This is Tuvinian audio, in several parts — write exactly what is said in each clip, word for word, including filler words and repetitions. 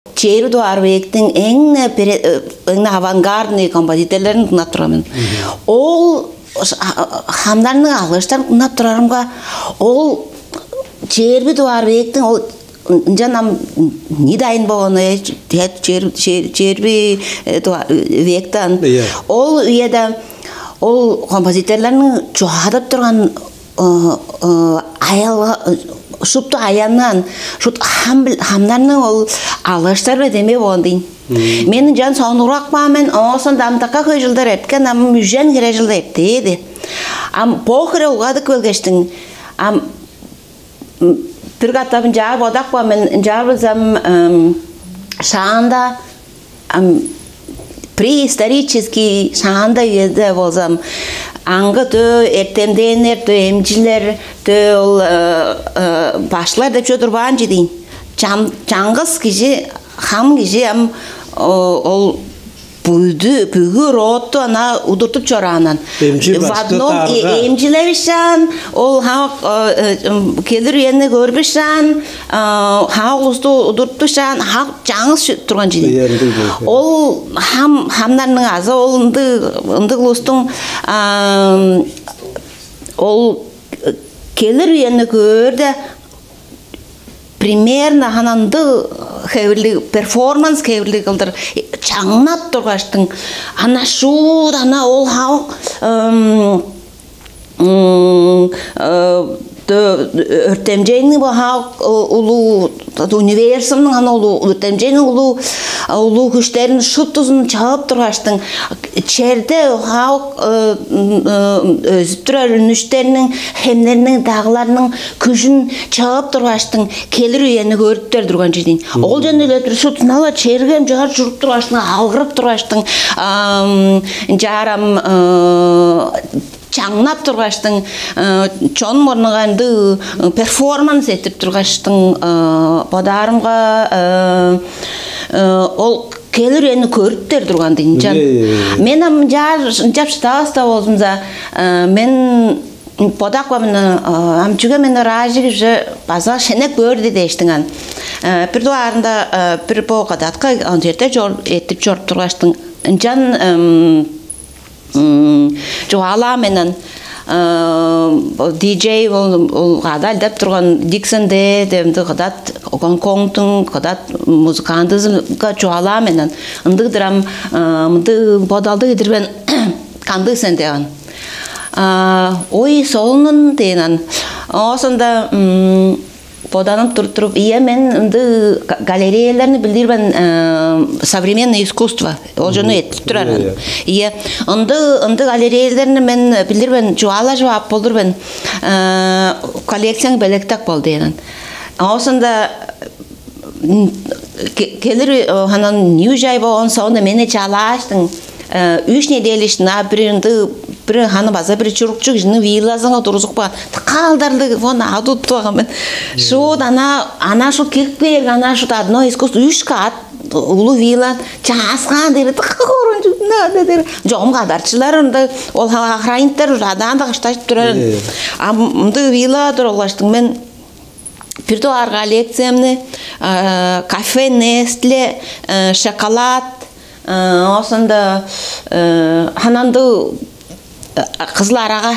чээрби дугаар вектиң эң-не эң-не авангардный композиторларын дыңнап турган мен. Ол хамнарның алгыштарын дыңнап турарымга, ол чээрби дугаар вектиң ол ынчан ам не дайын болгону, чээрби вектан. Ол үеде ол композиторларның чугаадап турган аялга шупту аяннан шут хамнарның ол алгыштары деме болгон дейн. Мен ынчан сонуургап каан мен, оозун дамдакка хөй жылдар эрткен, ам үжен хире жылда эртээди. Ам бо хире улгадып келгештиң, ам бир катап ынчаар бодап каан мен, ынчаар болзам шаанда, ам преисторический шаанда үеде болзам, аңгы дөө эртемденнер, дөө эмчилер, дөө ол башкылар деп чүве турбаан чүве дейн. Чам чаңгыс кижи, хам кижи ам ол бүгү бүгү ротту ана удуртуп чораанан. Эмчи башты таарга. Эмчилевишаан, ол хак келир үени көрбүшаан, хак улусту удуртушаан, хак чаңгыс турган чүве. Ол хам хамнарның азы ол ындыг ындыг улустуң ол келир үени көөрде, примерно хананды хевирлиг, перформанс хевирлиг кылдыр чаңнап тургаштың, ана шуут ана ол хавык өртемчейниң бо хавык улуу, универсумнуң ана улуу өртемчейниң улуу улуу күштерин шуптузун чагып тургаштың, черде хавык өзүп турар үнүштерниң, хемнерниң, дагыларның күжүн чагып тургаштың, келир үени көрүптер турган чүве дейн. Ол жөн эле бир шут ынала чергем чаар чуруп тургаштың, алгырып тургаштың, ынчаарам чаңнап тургаштың, чон мурнунга ындыг перформанс этип тургаштың, бодаарымга ол келир эни көрүптер турган дейн чан. Мен ам ынчаар ынчап шыдавас-даа болзумза, мен бодак ба мен ам чүге мен ыраажы кижи база шенек көөрдү дээштиң ан. Бир дугаарында бир бо кадатка концертте чор эттип чоруп тургаштың, ынчан чугаалаа менен диджей ол када алдап турган Диксон де демди кыдат, Гонконгдуң кыдат музыкантызынга чугаалаа менен, ындыгдыр ам мынды бодалдыг идирбен, кандыг сен деген. Ой, солунун деген. Оосунда боданып туруп-туруп, ийе, мен ынды галереяларны билдирбен, современное искусство ол жону эттип турар. Ийе, ынды ынды галереяларны мен билдирбен, чугаалажып ап болдур мен, коллекцияң белектак бол деген. Оосунда келир ханан нью жай болгон соонда мени чалааштың. Үш неделя иштин а бир ынды бир ханы база бир чурукчу кижиниң виллазынга турузуп каан, каалдарлыг вон адуттуган мен. Шут ана ана шут кирип кээр ана шут одно искусство үш каат улуу вилан чааскаан дери тыка корунчугунда дери. Жогум кадарчылар ында ол охранниктер адаанда кыштажып турар. А ындыг вилага тургулаштың мен бир дугаар коллекциямны кафе Нестле, шоколад, оосунда хананды кызыл арага,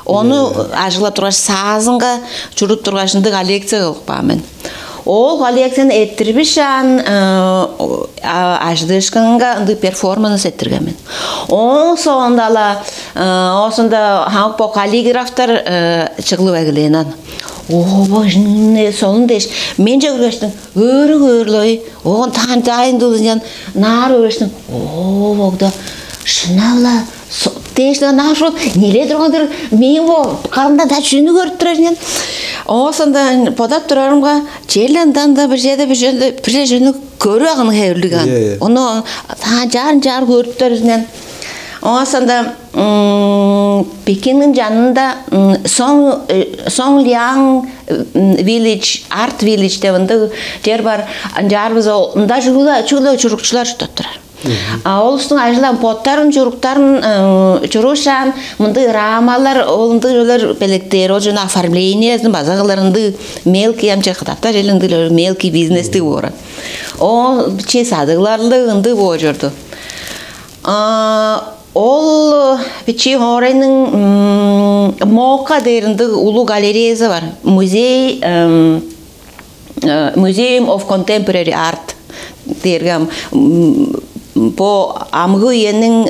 ону ажыглап тургаш, саазынга чуруп тургаш, ындыг коллекция кылып каан мен. Ол коллекцияны эттирбишаан ажыдыышкынга ындыг перформанс эттирген мен. Ооң соонда-ла оосунда хамык бо каллиграфтар чыглып эгелээн ан. Оо, бо жынны солун дээш, мен чөгүргештиң, өөрү өөрлөй, оон таан дайын дулунчан наар өөрештиң. Оо, богда шынала дээш наар шул ниле тургандыр, мен бо карында да чүнү көрүп турар мен. Оосунда бодап турарымга, черле ындан да бир жерде бир жерде бир жөнү көрүп агын хевирлиг ан. Ону таан жаарын жаар көрүп турар мен. Оосунда Пекинниң жанында Сон Сон Лианг Village, Art Village деп ындыг жер бар. Ынчаарбыз ол ында чүгле чүгле чурукчулар чурттап турар. А ол улустуң ажылдан боттарын чуруктарын чуруушаан мындыг рамалар, ол ындыг чөлөр белектээр, ол жана оформлениезин база кылар ындыг мелкий амча кыдатта жел ындыг мелкий бизнестиг бооран. О, бичии садыгларлыг ындыг боор чорду. А, ол бичии хоорайның МОКА дээр ындыг улуг галереязы бар. Музей, Museum of Contemporary Art дээрге ам бо амгы үениң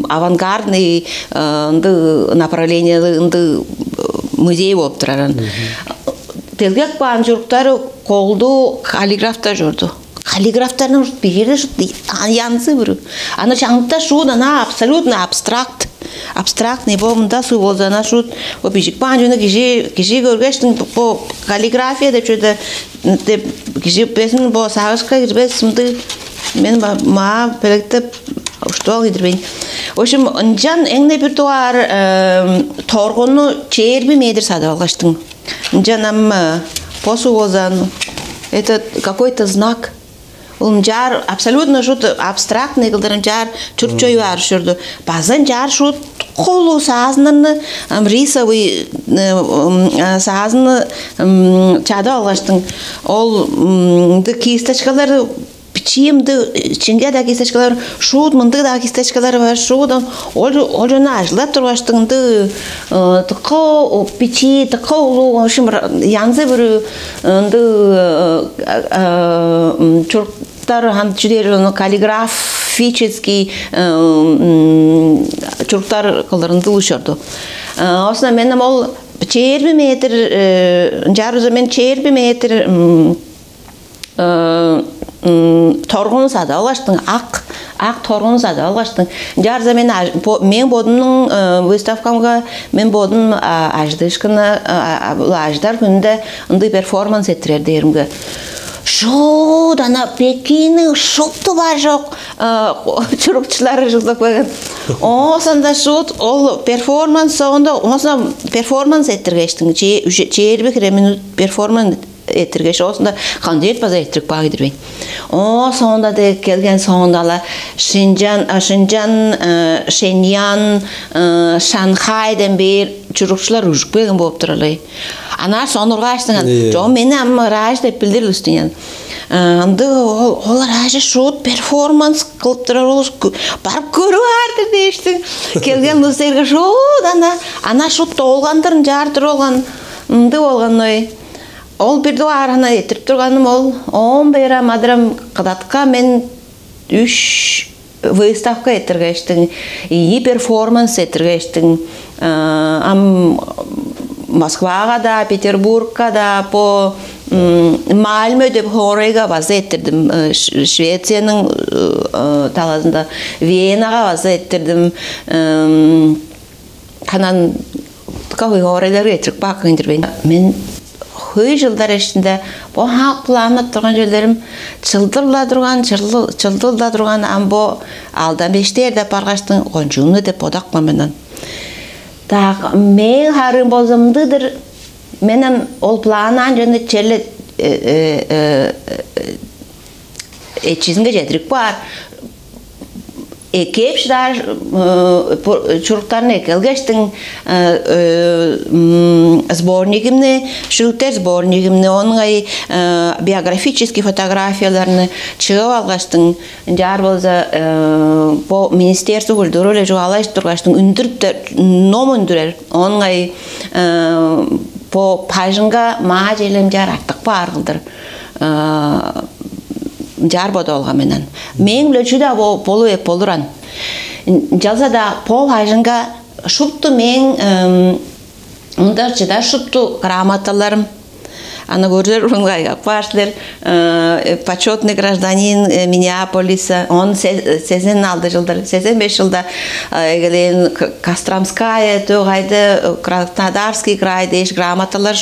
авангардный ындыг направлениялыг ындыг музей болуп турар. Делгек баан чуруктары колдуу каллиграфтар чорду. Каллиграфтарның бир янзы бүрү. Аны чаңта шуут ана абсолютно абстракт. Абстрактный бо мында суу болза ана шуут бо бижик баан чүнү кижи кижи көргештиң бо каллиграфия деп чүве деп кижи безин бо сагышка кирбес мынды мен маа белектеп уштуп ал кидирбейн. В общем, ынчан эңне бир дугаар торгону чээрби метр садып алгаштың. Ынчан ам бо суу болза это какой-то знак. Ол ынчаар абсолютно шут абстрактный кылдыр ынчаар чуруп чоюп аар ушурду. База ынчаар шут колу саазыннарны ам рисовый саазынны чадып алгаштың. Ол ынды кисточкалар бичии ынды чинге да кисточкалар шуут мындыг да кисточкалар бар шуут ол ол жана ажылдап тургаштың ынды тыко бичии тыко улуу в общем янзы бүрү ынды чуруктар хан чүдээр ону каллиграфический чуруктар кылдырынды ушорду. Осуна мен ол чээрби метр жарызы мен чээрби метр торгун садып алгаштың ак ак торгун садып алгаштың жарза мен мен бодумнуң выставкамга мен бодум ажыдыышкыны ажыдар күнүнде ындый перформанс эттирер дээримге шуут ана бекиниң шупту бар жок чурукчулары жылдап келген оосанда шуут ол перформанс соонда оосунда перформанс эттиргештиң чээрби хире минут перформанс эттиргеш оосунда концерт база эттирип каагдырбайн. Оо соонда дег келген соонда-ла Шинжан, Шинжан, Шеньян, Шанхайдан бээр чурукчулар ужуп келген болуп турарлай. Анаар соон ургааштынган. Жоо мени ам ырааш деп билдир улустунян. Ынды ол ыраажы шуут перформанс кылып турар улус барып көрүп аар-дыр дээштиң. Келген улус эрге шуут ана ана шуут долгандыр ынчаар туруп алган ынды болган ой. Ол бир дугаарына эртирип турганым ол оон бээр ам адырам кыдатка мен үш выставка эртиргештиң, ийи перформанс эртиргештиң. Ам Москвага да, Петербургка да, по Мальме деп хоорайга база эртирдим. Швецияның талазында Венага база эртирдим. Канан кавый хоорайларга эртирип каапкан-дыр мен. Мен хөй жылдар эшинде бо хаак планнап турган черлерим чылдырла турган, чылдылда турган ам бо алдан бештээр деп баргаштың кончууну деп бодакпан мен. Так, мээң харыым болза мындыг-дыр. Мен ам ол планаан чонну черле эчизинге чедирип каар. Экээп шыдаар чуруктарны эккелгештиң сборнигимни, шүлүктер сборнигимни, оон ыңай биографический фотографияларны чыып алгаштың, ынчаар болза бо Министерство культуры-биле чугаалажып тургаштың үндүрүптер, ном үндүрер, оон ыңай бо бажыңга маа челемчаар артык баар кылдыр ынчаар бодап алган мен ан. Мээң-биле чүү-даа болуп эп болур ан. Ынчалза-даа бо бажыңга шупту мээң мында чыдар шупту грамоталарым. Аны көрүрүн кайгап каар силер. Почетный гражданин Миннеаполиса, он сезен алты жылдар, сезен беш жылда эгелээн Костромская, төгайды Краснодарский край дээш грамоталар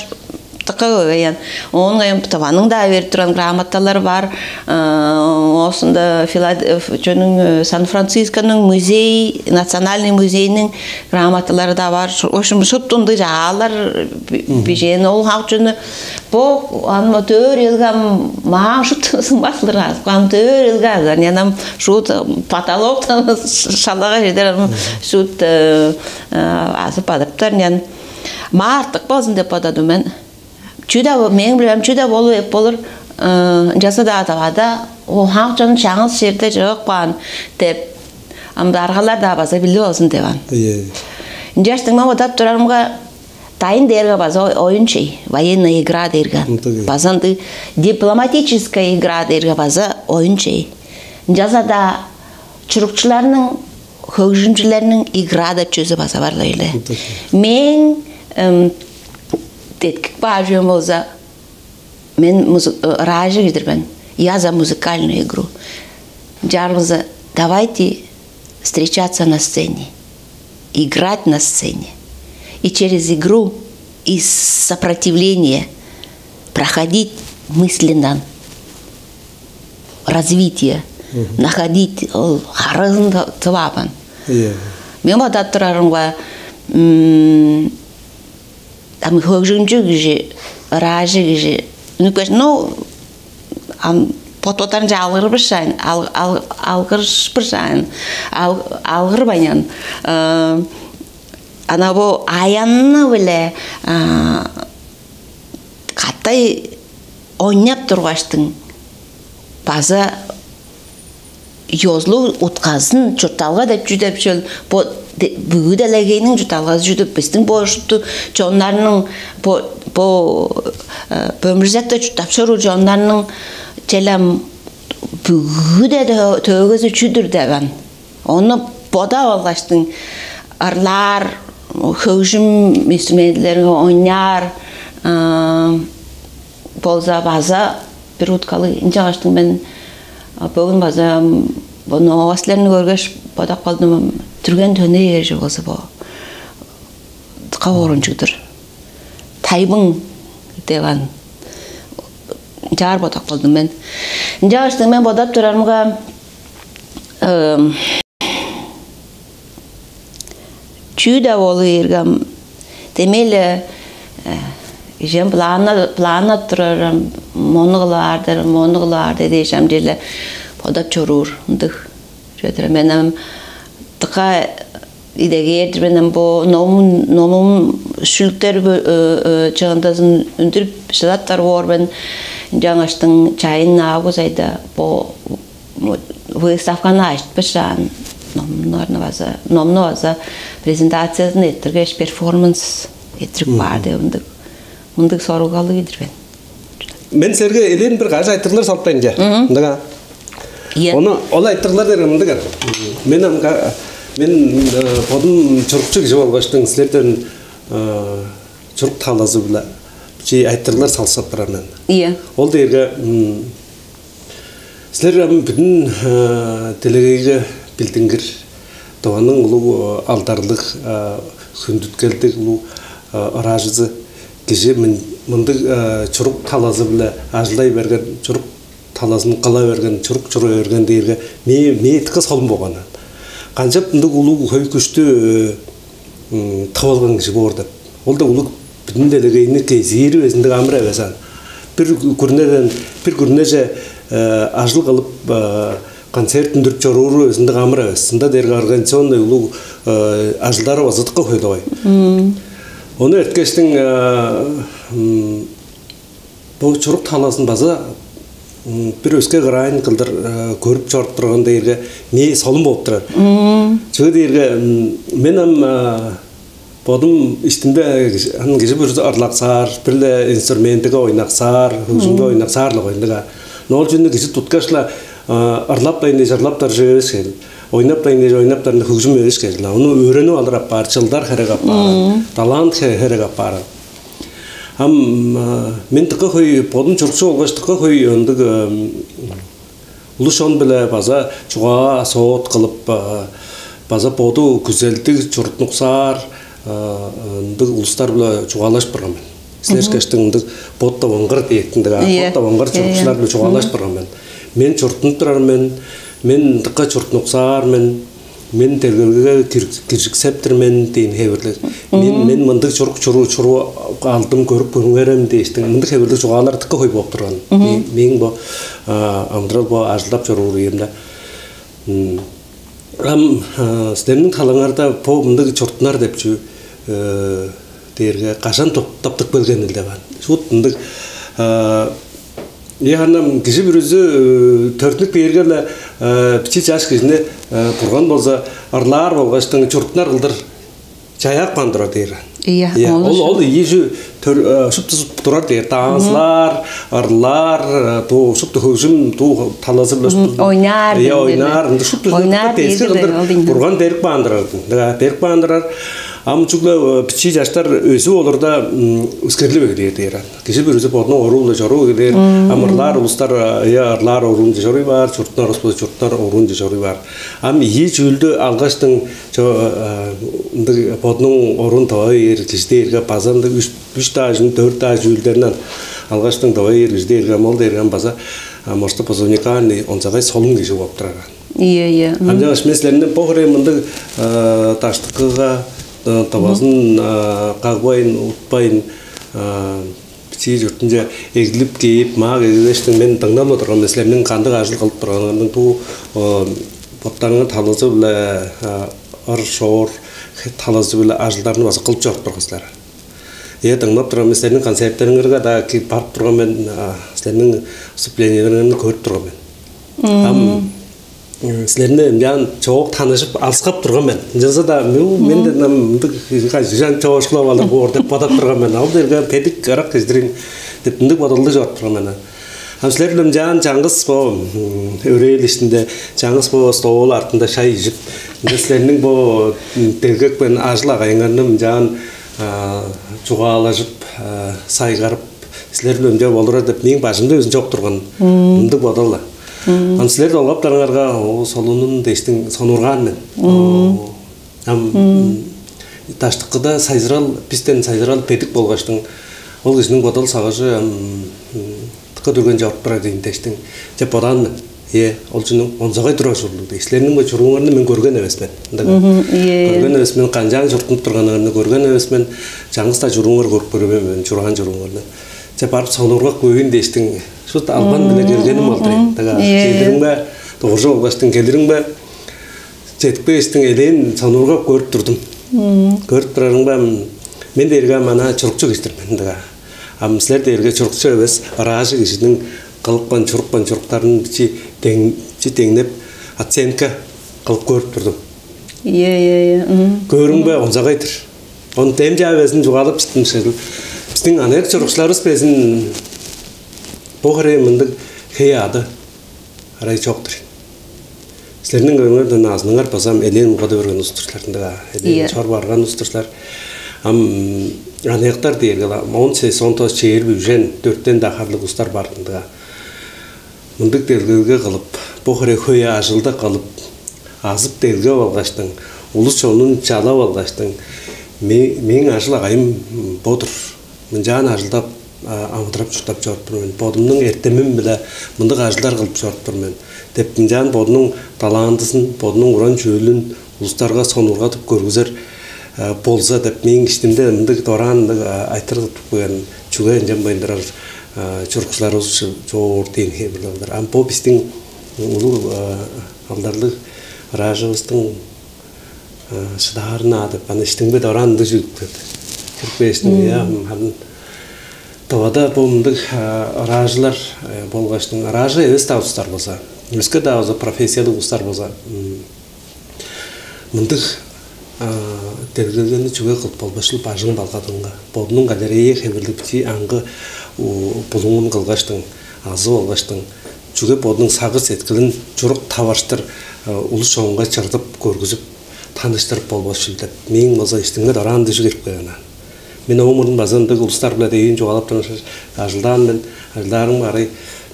тыка көбейен. Оон кайын Тываның-даа берип турган грамоталар бар. Оосунда Филад... чөнүң Сан-Францисконың музей, национальный музейниң грамоталары-даа бар. В общем, шуптунду чагаалар бижээн ол хак чүнү бо аны дөөр элге ам маа шут сымбатлыр ам дөөр элге азар нянам шут потолоктан шалага чедер ам шут азып бадырыптар нян маа артык болзун деп бододум мен. Чүү-даа мээң билем чүү-даа болуп эп болур. Ынчалза-даа Тавада, о, хамык чон чаңгыс черде чыгып каан деп, ам аргалар-даа база билип алзын деп аан. Ийе. Ынчаштың мен бодап турарымга, дайын дээрге база оюн чей, военная игра дээрге. База ындыг дипломатическая игра дээрге база оюн чей. Ынчалза-даа чурукчуларның, хөгжүмчүлерниң игра деп чүвези база бар-ла ийин. Мээң деткип каар чүвем болза, мен музы- ыражы кижи-дир мен. Я за музыкальную игру. Чарбызы, давайте встречаться на сцене, играть на сцене. И через игру, из сопротивления проходить мысленно развитие, находить, ол харыызын тываапан. Мен бодап турарымга, ам хөгжүмчү кижи, ыраажы кижи үнүп кеш, ну, ам бот-боттарынче алгырбышаан, ал, ал, алгырышпышаан, ал, алгырбайын. Ана бо аянны биле катай ойнап тургаштың база ёзулуг утказын, чуртталга деп чүү деп чүвел, бо бүгү делегейниң чуртталгазы чүү деп, бистиң бо шупту чоннарның, бо бо бөмүрзекте чурттап чоруур чоннарның челем бүгү-де төөгези чүдүр деп ан. Ону бодап алгаштың ырлаар, хөгжүм инструментилеринге ойнаар болза база бир уткалыг. Ынчангаштың мен бөгүн база бо новостьлерни көргеш бодап калдым. Түрген төне ээрже болза бо кап оорунчуг-дур. Тайбың деп ан чаар бодап калдым мен. Ынчангаштың мен бодап турарымга, чүү-даа болу иргем, демек-ле, ижем планнап турарым, мону кылаар-дыр, мону кылаар-дыр дээш, ам черле бодап чоруур ындыг чүве-дир. Мен ам дыка идегээр-дир мен, ам бо номум, номум шүлүктер чыындызын үндүрүп шыдаттар боор мен. Ынчангаштың чайын август айда бо выставканы ажытпышаан, номнарны база, номну база презентациязын эрттиргеш, перформанс эрттирип баар деп ындыг, ындыг сорулгалыг-дыр мен. Мен силерге элээн бир каш айтырыглар салып каайн че. Ындыга. Ону ол айтырыглар дээрге мындыг. Мен амга мен бодум чурукчу кижи болгаштың силерден чурук талазы-биле чи айтырыглар салсап турар мен. Ийе. Ол дээрге силер ам бүдүн делегейге билдингир, Тываның улуг алдарлыг, хүндүткелдиг улуг ыраажызы кижи мындыг чурук талазы-биле ажылдай берген, чурук талазын кыла берген, чурук чуруй берген дээрге мээ мээ дыка солун болган. Канчап ындыг улуг хөй күштү тып алган кижи боор деп. Ол да улуг бүдүн делегейни кезиири безиндиг амыр эвес ан. Бир күрнеден бир күрнеже ажыл кылып концерт үндүрүп чорууру безиндиг амыр эвес. Ында дээрге организационный улуг ажылдары база дыка хөй-догай. Ону эрткештиң бо чурук талазын база бир өске кырайын кылдыр көрүп чоруп турган дээрге мээ солун болуп турар. Чүге дээрге мен ам бодум иштимде ан кижи бүрүзү ырлаксаар, бир-ле инструментиге ойнаксаар, хөгжүмге ойнаксаар-ла койдуга. Но ол чүнү кижи туткаш-ла ырлап дайын дээш ырлаптар чүве эвес кел. Ойнап дайын дээш ойнаптарында хөгжүм эвес кел. Ону өөренип алыр апаар, чылдар херек апаар, талант херек апаар. Ам мен дыка хөй бодум чурукчу болгаш дыка хөй ындыг улус чон-биле база чугаа соот кылып, база боду күзелдиг чуртнуксаар ындыг улустар-биле чугаалашып барган мен. Силер ышкаштың ындыг бот-даваңгыр диеттиндиг, бот даваңгыр чурукчулар-биле чугаалашып барган мен. Мен чуртунуп турар мен, мен дыка чуртнуксаар мен, мен делгелгеге киржиксептир мен дээн хевирлиг. Мен мен мындыг чурук чуруу чуруу алдым көрүп көрүңерем дээштиң. Мындыг хевирлиг чугаалар дыка хөй болуп турган. Мээң бо амдырал бо ажылдап чоруур үемде. Ам силерниң талаңарда бо мындыг чуртунар деп чүү дээрге кажан таптык келген илде баан. Шут мындыг Ийе, харын ам кижи бүрүзү төрүттүнүп кээрге-ле, бичии чаш кижини Бурган болза ырлаар болгаштың чуруттунар кылдыр чаяап каан турар дээр. Ийе, ол ол ийи чүү төр шупту турар дээр. Танцылаар, ырлаар, туу шупту хөгжүм, туу талазы биле шупту. Ойнаар, ийе, ойнаар, ынды шупту ойнаар дески кылдыр Бурган берип каан турар. Берип каан турар. Ам чүгле бичии чаштар өзү олурда үскерлип эгелээр дээр. Кижи бүрүзү бодунуң оруу-биле чоруп эгелээр, ам ырлаар улустар, э, ырлаар оруунче чоруй баар, чуруттунар улус болза чуруттунар оруунче чоруй баар. Ам ийи чүүлдү алгаштың чо ындыг бодунуң оруун таба бээр кижи дээрге база ындыг үш үш даа чүүл, дөрт даа чүүлдерин алгаштың таба бээр кижи дээрге ам ол дээрге ам база может база уникальный онзагай солун кижи болуп турар. Ийе, ийе. Ам чаңгаш мен силерни бо хире мындыг даштыкыга тавазын кагбайн, утпайн, бичии чуртунче эгилип кээп, маа эгелештиң мен дыңнап-ла турган мен силерниң кандыг ажыл кылып турганыңарның, бу боттарыңар талазы-биле ыр-шоор талазы-биле ажылдарны база кылып чоруп турган силер. Ийе, дыңнап турган мен силерниң концерттериңерге-даа барып турган мен, силерниң выступлениелериңерни көрүп турган мен. Ам силерни ынчаан чоок таныжып, алыскап турган мен. Ынчалза-даа мен мен мындыг жан чоошкулап алыр боор деп бодап турган мен. Ол дээрге бедик ырак кижи-дир ийин деп мындыг бодалды чорудуп турган мен. Ам силер-биле ынчаан чаңгыс бо өрээл иштинде, чаңгыс бо стол артында шай ижип, ынча силерниң бо делгек пен ажыл агайыңарны ынчаан чугаалажып, сайгарып, силер-биле ынча болурар деп мээң бажымда өзүн чок турган мындыг бодал-ла. Ам силер долгаптарыңарга солунун дээштиң сонуургаан мен. Ам даштыкыда сайзырал, бистен сайзырал бедик болгаштың, ол кижиниң бодал сагыжы ам дыка дүрген чоруп турар дейн дээштиң деп бодаан мен. Ийе, ол чүнүң онзагай турар ужурлуг дей. Силерниң бо чурууңарны мен көрген эвес мен. Ындыг. Көрген эвес мен, канчаан чурттунуп турганыңарны көрген эвес мен. Чаңгыс-даа чурууңар көрүп көрбээн мен, чураан чурууңарны. Че барып сонуургап көйүн дээштиң. Шут албан биле келгеним ол дейн. Дага келириң бе, дугуржу болгаштың келириң бе? Четпээштиң элээн сонуургап көрүп турдум. Көрүп турарымга мен дээрге мана чурукчу кижи-дир мен дыга. Ам силер дээрге чурукчу эвес, ыраажы кижиниң кылыпкан, чурупкан чуруктарын бичи дең, чи деңнеп, оценка кылып көрүп турдум. Ийе, ийе, ийе. Көрүңбе онзагай-дыр. Он дем чаа безин чугаалап чыттым шедил. Биздин анаяк чурукчуларыбыз безин бо хире мындыг хей ады арай чок-тур. Силерниң көңүлден азыныңар базам элээн мугада берген устур силердин да. Элээн чор барган устур силер. Ам аныяктар дээрге он сес, он тос, чээрби үжен, дөрттен да харлыг устар бардында. Мындык делгелге кылып, бо хире хөй ажылда кылып, азып делгеп алгаштың, улус чонун чалап алгаштың, мээң ажыл агайым бо-дур. Мынчаан ажылдап амыдырап чурттап чоруп тур мен. Бодумнуң эртемим-биле мындыг ажылдар кылып чоруп тур мен деп мынчаан бодунуң талаандызын, бодунуң уран чүүлүн улустарга сонургадып көргүзер болза деп мээң иштимде мындыг дораан мындыг айтырыг тутуп каан. Чүге ынчан байындырар чурукчуларыбыз чоор дээн хевирлелдер. Ам бо биздин улуг алдарлыг ыраажывыстың шыдаарына деп аны иштиңбе дораан ындыг чүдүктер кирип кээштиң. Ыя, ам Тывада бо мындыг ыраажылар болгаштың ыраажы эвес-даа улустар болза, өске-даа болза профессиялыг улустар болза, мындыг делгелгени чүге кылып болбашыл бажың балгадыңга бодунуң галерея хевирлиг бичии аңгы булуңун кылгаштың, азы болгаштың, чүге бодунуң сагыш сеткилин чурук таваштыр улус чонунга чырдып көргүзүп, таныштырып болбашыл деп мээң болза иштиңге дораан дүжү кирип каан. Мен ооң мурнун база ындыг улустар-биле дээн чугаалап турган ажылдаан мен. Ажылдаарым арай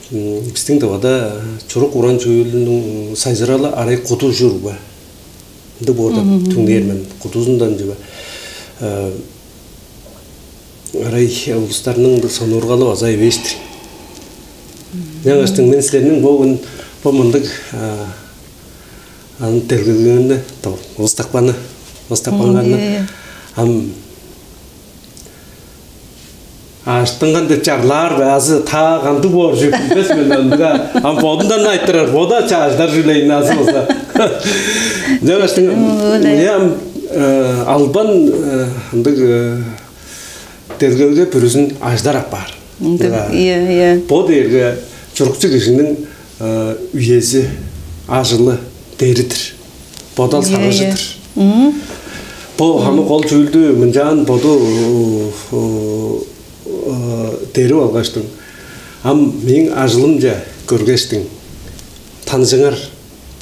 биздиң Тывада чурук уран чүүлүнүң сайзыралы арай куду ужур ба? Ындыг боор деп түңнээр мен. Кудузундан чүве арай улустарның сонуургалы база эвээш-тир. Ынчангаштың мен силерниң бо хүн бо мындыг аны делгелгенни, устакпаны, устакпаңарны ам ааштынган деп чарлаар бе азы таа кандыг боор чүве билбес мен ындыга. Ам бодундан айтырар, бода чааждар чүлейин азы болза. Ынчангаштың ам албан ындыг делгелге бүрүзүн аждар апаар. Ындыг, ыя, ыя. Бо дээрге Чурукчу кижиниң э, үези, ажылы дери-дир. Бодал Ийе, сагыжы-дыр. Бо хамык ол чүүлдү мынчаан боду э, э, дерип алгаштың. Ам мээң ажылымче көргештиң, таныжыңар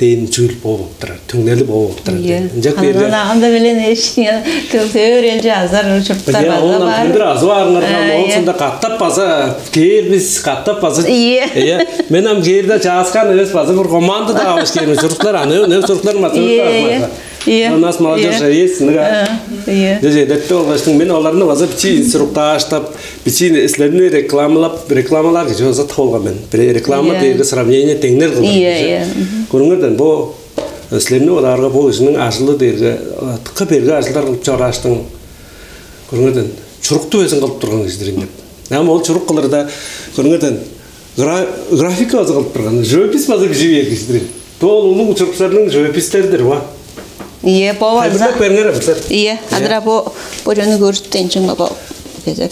дээн чүүл бо болуп турар, түңнели бо болуп турар. Ийе. Ынчак Анан берге анда белен эшиңе төөрелче азар чурттар Иә, база ол бар. Кендир азып аарыңарга Э, ол иә. Сонда каттап база кээр бис, каттап база Ийе. Иә. Мен ам кээрде чааскан эвес база бир команда да алыш кээрим чуруктар аны не чуруктар маса Ийе, ийе. Ийе. У нас молодежь Ийе. Есть, ну Э, Ийе. Деже эдетте болгаштың мен оларны база бичи инструктажтап, бичи силерни рекламалап, рекламалар кижи база болган мен. Бир реклама Ийе. Дээрге сравнение теңнер кылган. Ийе, Ийе. Көрүңөрдөн бу силерни оларга бу кижинин ажылы дээрге тыкка берге ажылдар кылып чорааштың. Көрүңөрдөн чурукту безин кылып турган кижидир деп. Ам ол чурук кылырда көрүңөрдөн гра-, графика база кылып турган, живопись база бижи бээр кижидир. Бу ол улуг учурукчуларның живопистердир ва. Ийе, бо Хайбырлап база. Бериңер, силер. Ийе, Ийе. Адыра бо бо жөнү көрүстен чүң бо кезек.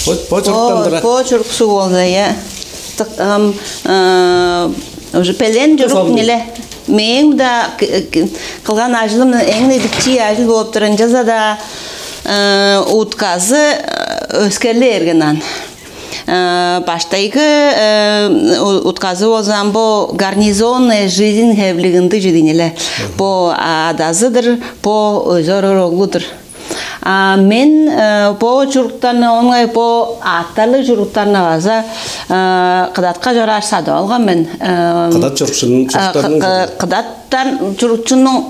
Бо бо Бо чуруктан дыра. Бо чуруксу болза, ийе. Тык ам э, уже пелен Кыз чурук алды. Ниле. Мээң да к- к- кылган ажылым эң бичии ажыл болуп турар. Ынчалза да э, утказы э, өскерле эрген ан. Э, баштайгы э, у- утказы болзам бу гарнизонная жизнь хевлигинди жидинеле. Бу адазыдыр, бу өзөр оглудур. А мен э, бо чуруктарны оңай бо аттарлыг чуруктарны база э, кыдатка чорааш садып алган мен. Э, Кыдат чурукчунун э, чуруктарын кы- кы- кыдаттан чурукчунуң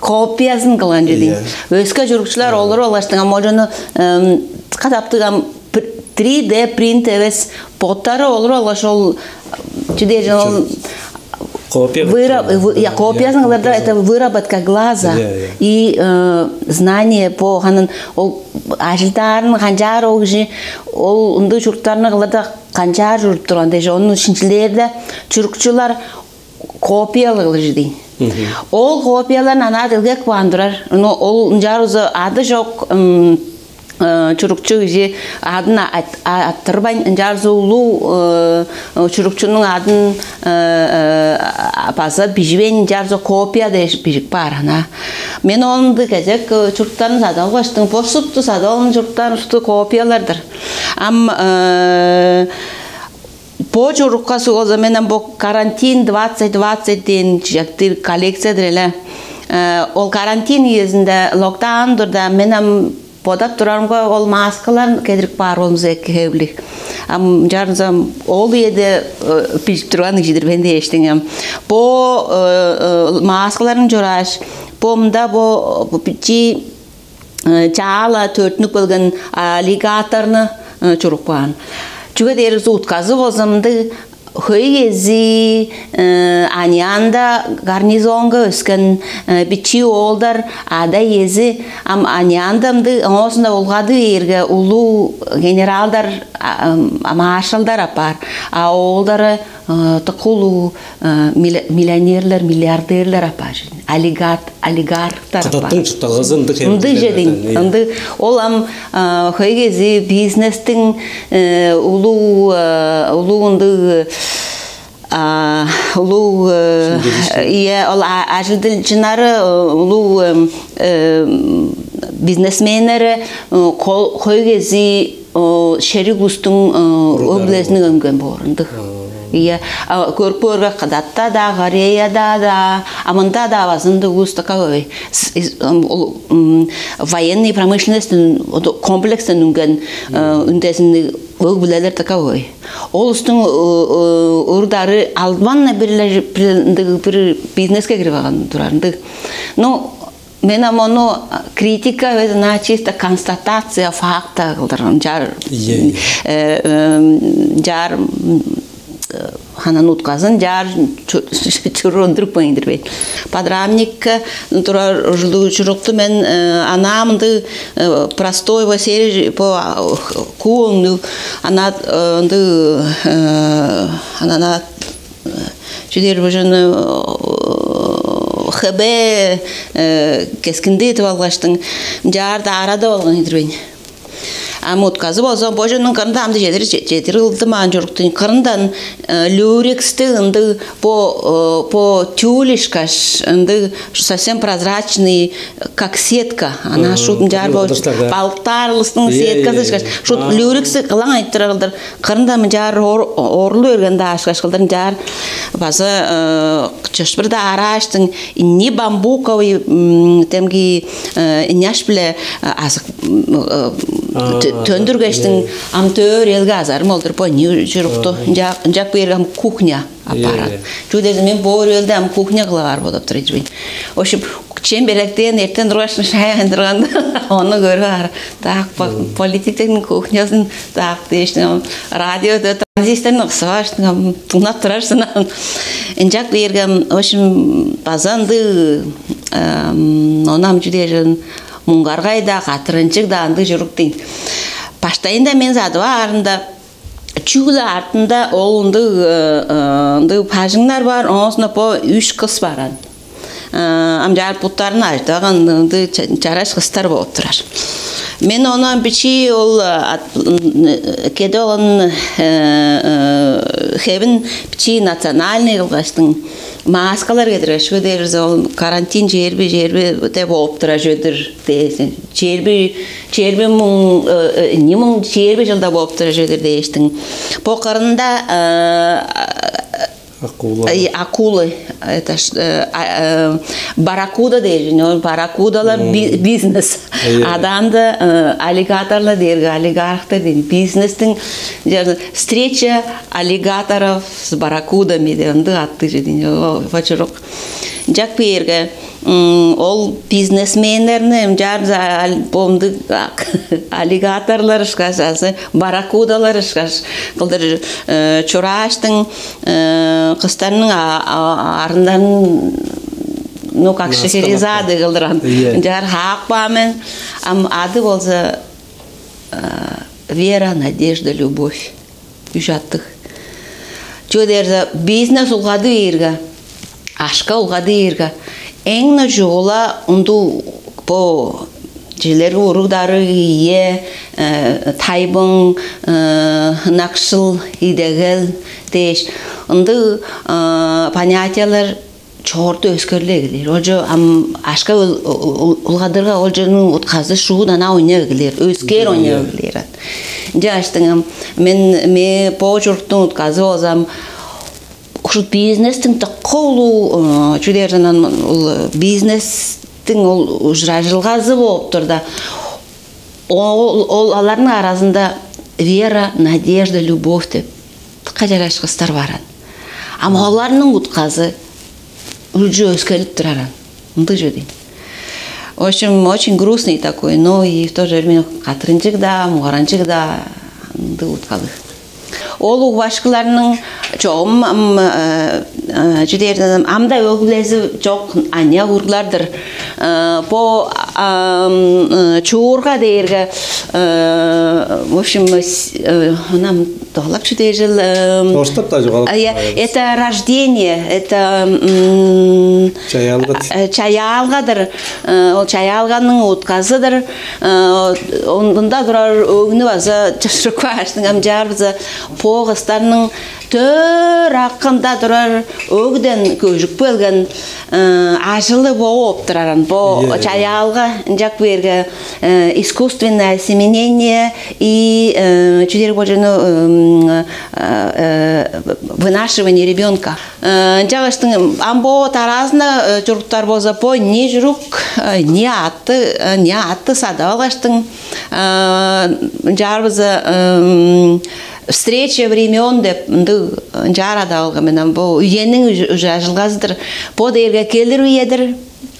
копиязын кылган жедиң. Иә. Өске чурукчулар олуруп алгаштың ам ожону катаптыгам три дэ принт эвес боттары олуруп алгаш ол чүдежин ол Копия. Выраб, вы- я, копиясын кыларда это выработка глаза Иә, иә. И э, знание по ханын ол ажылдаарын канчаар ол кижи ол ындыг чуруктарны кыларда канчаар чуруп турган дээш, онун шинчилээрде чурукчулар копиялыгылы дейн. Ол копияларын ана делгек баан турар. Но ол ынчаар узу ады жок м, э, чурукчу кижи адын ат- а- аттырбайн ынчаар улуу э, чурукчунуң адын э, э, а- база бижибейн ынчаар копия дээш бижип баар ана. Мен оонду кезек э, чуруктарын садып алгаштың, бо супту садып алган чуруктарын усту копиялардыр. Ам э, Бо чурукка сугоза менен бо карантин двадцать двадцать дээн чижектир коллекциядыр эле. Э, Ол карантин үезинде локдаун турда мен ам бодап турарымга ол маскалар кедирип баар болмуза эки хевлиг. Ам жарынсам ол үеде э, билип турган кижидир мен дээштиң ам. Бо э, э, маскаларын чурааш, бо мында бо бичи э, чаала төртүнүп келген аллигаторну э, чуруп каан. Чүге дээрге утказы болза мындай хөй кези э, анианда гарнизонга өскен э, бичи оолдар ада ези ам анианда мындай оосунда улгады бээрге улуу генералдар а, ам, маршалдар апаар. А оолдары э, тыкулуу э, миллионерлер, миллиардерлер апаар. Олигарх олигархтар Кыдаттың чуртталгазы ындыг Ындыг хемдилер жедиң, ынды ол ам а, хөй кези бизнестиң э, улуу э, улуу ындыг а, улуу э, Шимгелишти. Ие ол а- ажылдынчынары э, улуу эм, э, бизнесменнери э, кол- хөй кези о, шериг улустуң э, Уруглары. Өглезиниң өңген боор ындыг. Ие, көрүп көөргө Кадатта да, Кореяда да, а мында да база ындыг улус такой военный промышленностьтың комплекстен үнген үндезинниг өг билелер такой. Ол устуң урдары албан бир бир бизнеске кирип алган турар ындыг. Ну, мен ам ону критика эвес, ына чисто констатация факта кылдырган. Чаар Ийе, ийе. Э, эм, чаар м, э, ханан утказын чаар чу- чурундуруп кыйындырбейт. Подрамникке турар ужулуучурукту мен э, ана мынды э, простой во сери по куоңну ана э, ынды э, анана чүдер бужаны хб э, кескинди этип алгаштың, жаарда арада болган идирбейн. Ам утказы болза, божунуң кырында амды чедир чедир кылдымаан чуруктуң кырындан, э, люрексти ындыг бо э, бо тюль ышкаш ындыг совсем прозрачный, как сетка. Ана шут мынчаар бо балыктар улустуң сеткасы ышкаш шут люрексти кылаң айтырар кылдыр. Кырында мынчаар орлу берген даа ышкаш кылдыр мынчаар база, э, чыш бир даа арааштың не бамбуковый, м, темги, э, няш биле, э, азык, м, э, тө- төндүргештиң ам төөр элге азарым олдур бо не чурукту ынчак ынчак берген кухня аппарат. Чүдезин мен боор элде ам кухня кылаар болуп тур эжибин. В общем, чем белектен эртен тургаш шай айындырганда ону көрүп аар. Так, политиктердин кухнясын так дээштиң радиода транзисторну кысып туңнап турарсың. Ынчак берген, в общем, база ындыг, онам чүдежен муңгаргай да катырынчыг да ындыг чурук дейн. Баштайында мен садып аарында чүгле артында ол ындыг ындыг бажыңнар бар, оозуна по үш кыс баран. Ам чаар буттарын ажыдаган ынды чараш кыстар болуп турар. Мен ону бичии ол кеде болган хевин бичии национальный кылгаштың маскалар кедиргеш көдерирзе ол карантин черби черби деп болуп турар чөдүр дээсин. Черби черби муң не муң черби жылда болуп турар чөдүр дээштиң. Бо кырында акулы, акулы, это баракуда дээр, но баракудалар бизнес. Адаанда аллигаторлар дээрге олигархтар дейн. Бизнестиң встреча аллигаторов с баракудами деп ындыг атты же дейн. Почерк. Жак биерге ол бизнесменнерни ынчаар альбомду аллигаторлар ышкаш азы баракудалар ышкаш кылдыр чурааштың кыстарның арындарын, ну, как шехерезады кылдыран ынчаар хаак баа мен. Ам ады болза вера, надежда, любовь. Үш аттыг. Чүге дээрзе бизнес улгады бээрге, ашка улгады бээрге, эң-не чугула ындуу бо жилерге уруг-дарыг ие, тайбың, ынакшыл, идегел дээш ындыг понятиялар чоорту өскерле эгелээр. Олчо ам ашка улгадырга олчонуң утказы шуудан а ойнап эгелээр, өскээр ойнап эгелээр. Ынча аштыңым мен ме бо чуруктуң утказы болзам ушул бизнестиң дыка улуу чүдээрден ол бизнестиң ол ужуражылгазы болуптур да. Ол аларның аразында вера, надежда, любовь деп дыка чараш кыстар баран. Ам оларның утказы үлчү өскелип тураран. Ындыг чүдейн. В общем, очень грустный такой, но и в то же время катырынчыг да, мугаранчыг да ындыг уткалыг. Ол угбашкыларның чогум чүдээрден амда өглези чок аня урлардыр. Бо чуурга дээрге в общем, онам доглап чүдээжил. Оштап да жугалап. Это рождение, это чаяалгат. Чаяалгадыр. Ол чаяалганның утказыдыр. Мында турар өгнү база чыршыкпаашның амчаар база бо кыстарның төр акында турар өгден көжүк келген ажылы бооп тураран бо чаяалга ынчак берге искусственное осеменение и чүдер божуну вынашивание ребенка. Ынчагыштың ам бо тараазында чуруктар болза бо не чурук, не атты, не атты садып алгаштың ынчаарбыза встреча времен деп ындыг ынчаар адап алган мен. Ам бо үениң ужуражылгазыдыр. Бо дээрге келир үедир.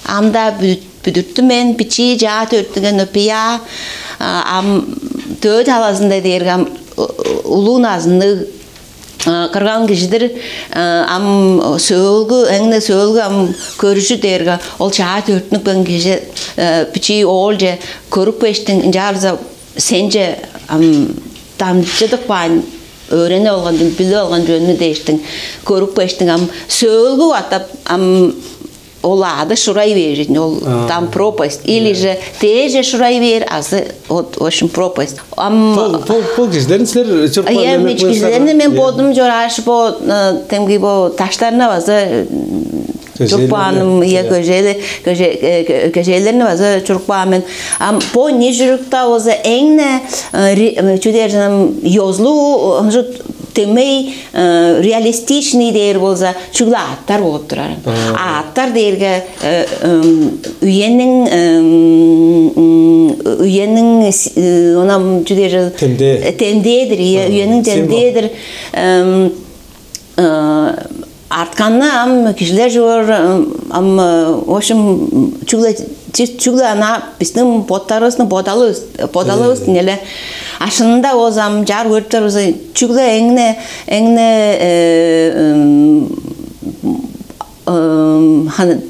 Амда бүдүрттү мен бичии жаа төрттүнген опия ам дөө талазында дээрге ам улуун азынныг кырган кижидир. Ам сөөлгү эңне сөөлгү ам көрүжү дээрге ол чаа төрттүнүпкен кижи бичии оолче көрүп кештиң ынчаарза сенче ам дамчыдып каан өөренип алган билип алган жөнү дээштиң көрүп кештиң ам сөөлгү атап ам Ол аъды шурай бээр, ол там пропасть. Или же дээже шурай бээр, азы вот, в общем, пропасть. Ам Бул бул бул кижилерин силер чурупкан Иә, мен кижилерни мен бодум чорааш, бо темги бо таштарына база чурупкааным, иә, көжээле көжээлерни база чурупкаан мен. Ам бо не чурукта болза эңне чүдер жанам ёзлу, демей реалистичный дээр болза, чүгле аъттар болуп турар. Аъттар дээрге үениң үениң онам чүдер Темдээ. Темдээдир, иә, үениң темдээдир. Артканны ам кижилер чугар ам в общем чүгле чүгле ана биздин боттарыбыздын бодалыбыз бодалыбыз эле ашынында болзам жар көрүптөр болза чүгле эңне эңне ханы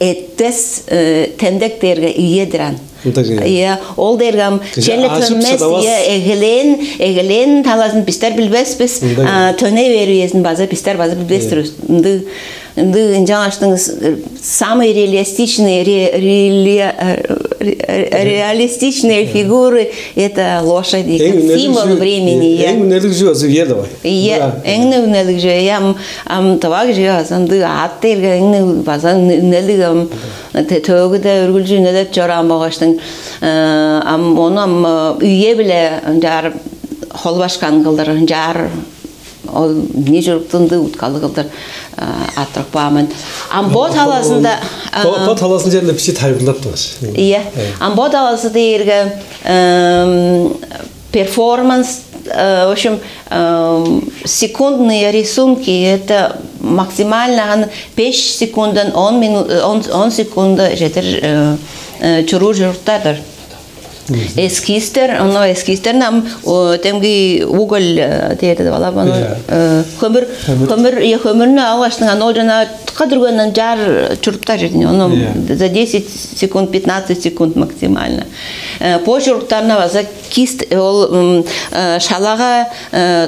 этпес темдек дээрге ийедир ан. Ындыг, ийе. Ийе, ол дээрге ам Кижи черле ашып төмес, шыдавас. Ийе, эгелээн, эгелээн талазын бистер билбеспиз. Ындыг. А, төне берип иезин база бистер база билбес-тир. Ындыг, ындыг ынчангаштың самый реалистичный ре, реали, реалистичные фигуры это лошади, как символ времени, я. Эң үнелиг чүве озу ие давай. Ийе, эң үнелиг чүве, я ам ам тыва кижиге база ындыг аът дээрге эң база үнелиг ам төөгүде үргүлчү үнелеп чораан болгаштың ам ону ам үйе биле ынчаар холбашкан кылдыр, ынчаар ол не чуруктунду уткалы кылдыр аттырып каамын. Ам бо талазында бо таласын жерде бичи тайылбырлап тургаш. Ийе. Ам бо талазы дээрге перформанс, в общем, секундные рисунки, это максимально беш секундан он минут он секунда жетер чуруур чуруктар-дыр. Эскизтер, оно эскизтер нам темги уголь дээрди бала баны көмүр көмүр я көмүрнү алгаштың аны ол жана тыка дүргөндөн жар чуруптар жердин оно за десять секунд, пятнадцать секунд максимально. Бо чуруктарына база кист ол шалага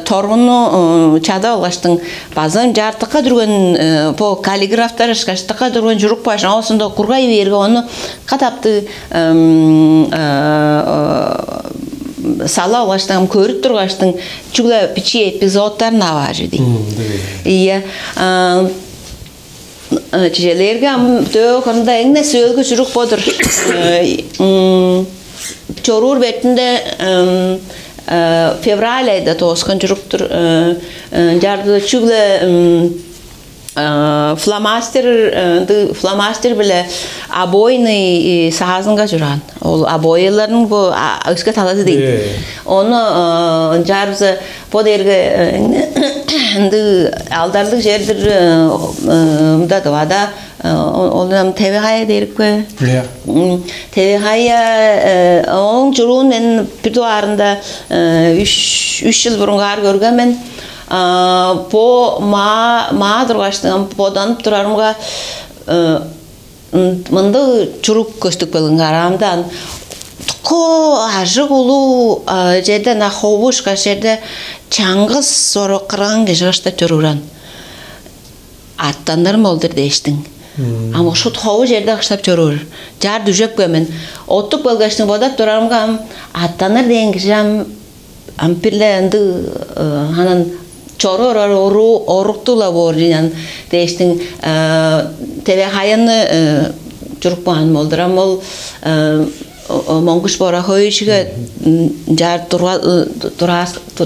торгунну чада алгаштың база жартыкка дүрген бо каллиграфтар ышкаштыкка дүрген чурук баш оосунда кургай берге ону катапты сала алгаштың көрүп тургаштың чүгле бичи эпизодтарын аваар жеди. Ийе. Чижелээрге ам дөө кырында эңне сөөлгү чурук бодур. Чоруур бетинде февраль айда тооскан чуруктур. Жарды чүгле фломастер ынды фломастер биле обойный саазынга чураан. Ол обойларның бу өске талазы дейт. Ону жаарыбыза бо дээрге ынды алдарлыг жердир мында дывада ол ам Тевегая дээрикпе? Иә. Тевегая ооң чуруун мен бир дугаарында үч үч жыл бурунгаар көрген мен. Бо маа маа тургаштың боданып турарымга мындыг чурук көстүп келген караамдан ко ажык улуу жерде на ховушка жерде чаңгыс соро кырган кижи кыштап чоруур ан. Аттанырым ол-дур дээштиң. Ам ушут хову черде кыштап чоруур. Чаар дүжеп келмен. Оттуп келгештиң бодап турарымга ам аттаныр дээн кижи ам ам бир-ле ындыг анан чору орар оруу оруктула боор дийин дээштиң тебе хаянны чуруп каан болдур ам ол Монгуш Бораховичиге жаар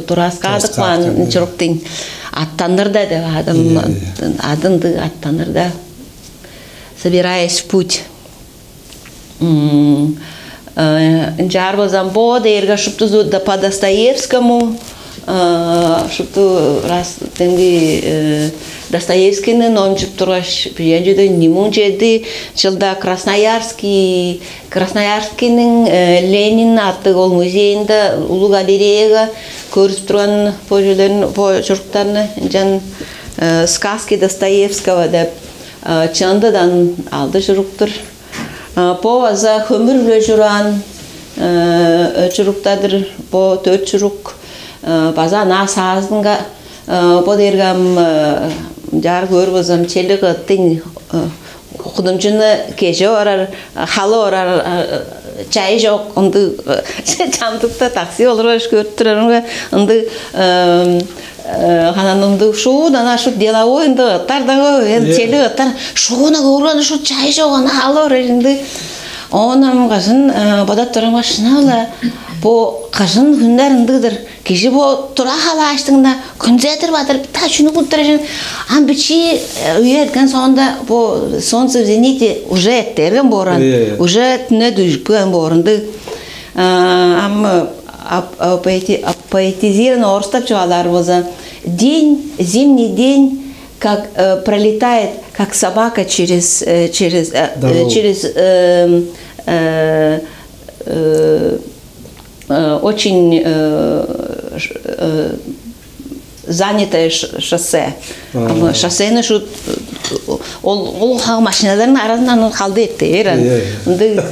тураскаадып каан чуруктуң аттаныр да деп адым адынды аттаныр да собираясь в путь. Ынчаар болзам бо дээрге шуптузу по Достоевскому шупту раз демги Достоевскийни номчуп тургаш, бижен чүдө нимуң чеди жылда Красноярский Красноярскийниң Ленин аттыг ол музейинде улуг галереяга көрүп турган бо чүлерин бо чуруктарны ынчан сказки Достоевского деп чындыдан алды чуруктур. Бо база хөмүр-биле чураан чуруктадыр. Бо дөрт чурук база ынаа саазынга Бо дээрге ам чаар көөр болзам, черле кыттың кудумчуну кеже орар, халы орар чайы чок, ындыг. Чамдыкта такси олургаш көрүп турарымга, ындыг ханан ындыг шуут ана шут деловой ындыг ыттар дагы, черле ыттар шууна көргөн шут чайы чок, ана халы орар ындыг. Оон ам кажан бодап турарымга, шынап-ла бо кажан хүннер ындыгдыр. Кижи бо тура халааштыңда күнзедир бадыр та чүнү кылдырыжын. Ам бичии үе эрткен соонда бо солнце в зените уже эрттерген бооран, уже түне дүжүпкен боорунду. Ам поэтизированно орустап чугаалаар болза, день, зимний день как пролетает как собака через через через очень очень занятое шоссе. Шоссени шу ол ол машиналарның арасынан халды эртер ан. Ынды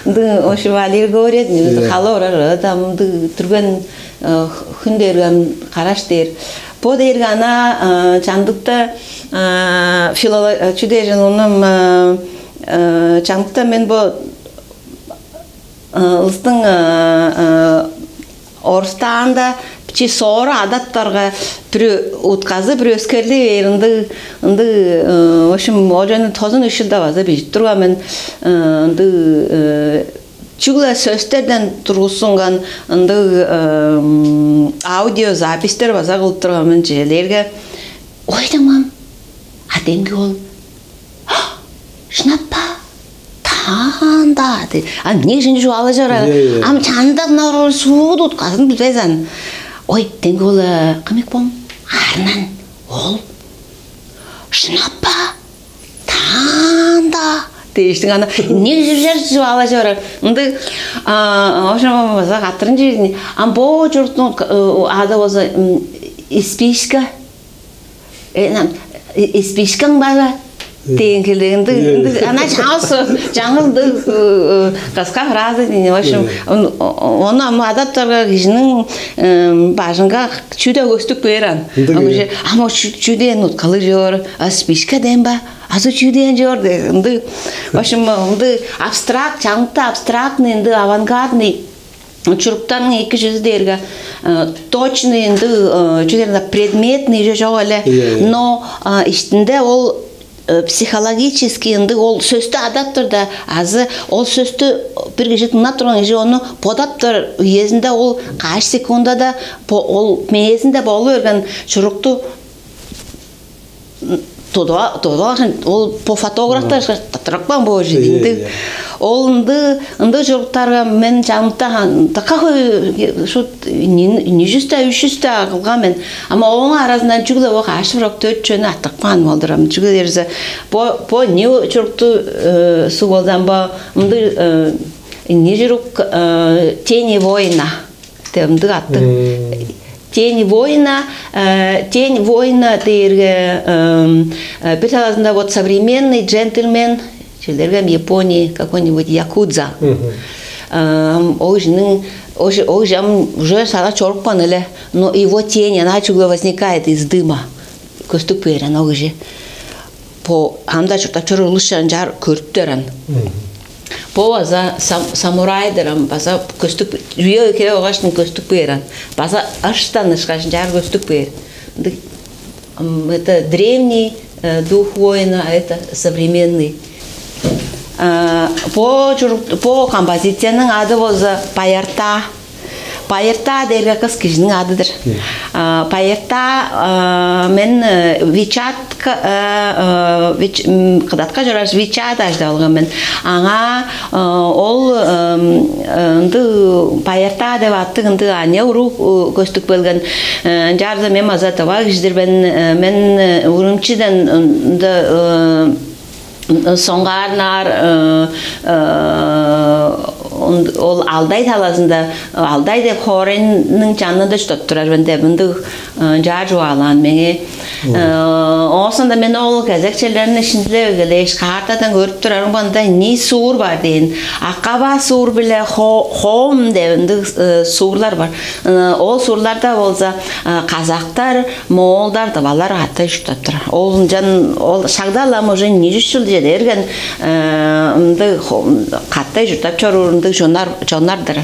ынды ошо Валерий говорит, халы орар там ынды түрген хүн дээр, караш дээр. Бо дээрге ана чамдыкта филолог чү дээжин ону чамдыкта мен бо ылыстың орустаанда чи соору адаттарга бир утказы бир өскерли бээр ындыг ындыг. В общем, ол жана тозун үш жылда база бижип турган мен ындыг чүгле сөстерден тургузунган ындыг аудиозаписьтер база кылып турган мен чижелээрге. Ойдамам, а демги ол шынап-па? Таанда. А эмне кижини чугаалажы барар? Ам чандак норгур суу тутказын билбес ан. Ой, демги ол кымык боң? Арнан ол шынап-па? Таанда. Дээштиң ана эмне кижи чугаалажы барар? Ындыг ошо база каттырын чирни. Ам бо чуруктуң ады болза испишка. Э, нам, и- испишкаң бара деген келдегинде ана чаңыз чаңызды кыска фраза дейни. В общем, ону ам адап турга кижинин бажынга чүдө көстүк беран. Ам чүден уткалы жор, а спишка ден ба, азы чүден жор де ынды. В общем, ынды абстракт, чаңытта абстрактный, ынды авангардный чуруктарның эки жүзү дээрге точный ынды чүдерин предметный же жок эле. Но иштинде ол психологический ындыг ол сөстү адап турда, азы ол сөстү бир кижи дыңнап турган кижи ону бодап тур үезинде ол каш секундада ол мээзинде болу берген чурукту тудуп алган. Ол по фотографтар тырыкпан бо жигиндиг. Ол ынды ынды чуруктарга мен чамтаган дыка хөй шут нижүстө үшүстө кылган мен. Ама ооң аразындан чүгле бо кашып рок төрт чөнү аттыкпаан болдурам. Чүгле дерзе бо бо не чурукту суг болзам бо ынды не чурук тени воина деп ындыг аттыг. Тени воина, тень воина дээрге бир талазында вот современный джентльмен, чилерге Японии какой-нибудь якудза. Ол кижиниң ол кижи ам уже сара чорупкан эле, но его тень, она чугула возникает из дыма. Көстүк бээр ана ол кижи. Бо анда чуртап чоруур улус чанчаар көрүптер ан. Бо база самурайдыр ам, база көстүк, үе өйкелеп алгаш көстүк бээр ан. База ыштан ышкаш чаар көстүк бээр. Ындыг, это древний дух воина, а это современный. Бо чурук, бо композицияның ады болза Баярта. Байыртаа дээрге кыс кижиниң адыдыр. Байыртаа мен Вичат кыдатка чораш Вичат ажыдып алган мен. Аңаа ол ынды Байыртаа деп аттыг ынды аня уруг көстүп келген. Ынчаарда мен база тыва кижидир мен. Мен Урумчиден ынды соңгаарнаар Ол Алтай талазында, Алтай деп хоорайның чанында чурттап турар мен деп ындыг чаа чугаалаан меңээ. Оозунда мен ол кезек черлерин шинчилеп эгелээш, картадан көрүп турарым, мында ийи суур бар дээн. Акаба суур биле Хоум деп ындыг суурлар бар. Ол суурларда болза казактар, моолдар, тывалар каттай чурттап турар. Ол ынчан ол шагда-ла ам уже ийи чүс чыл чеде берген ындыг каттай чурттап чоруур ындыг чоннар-дыр.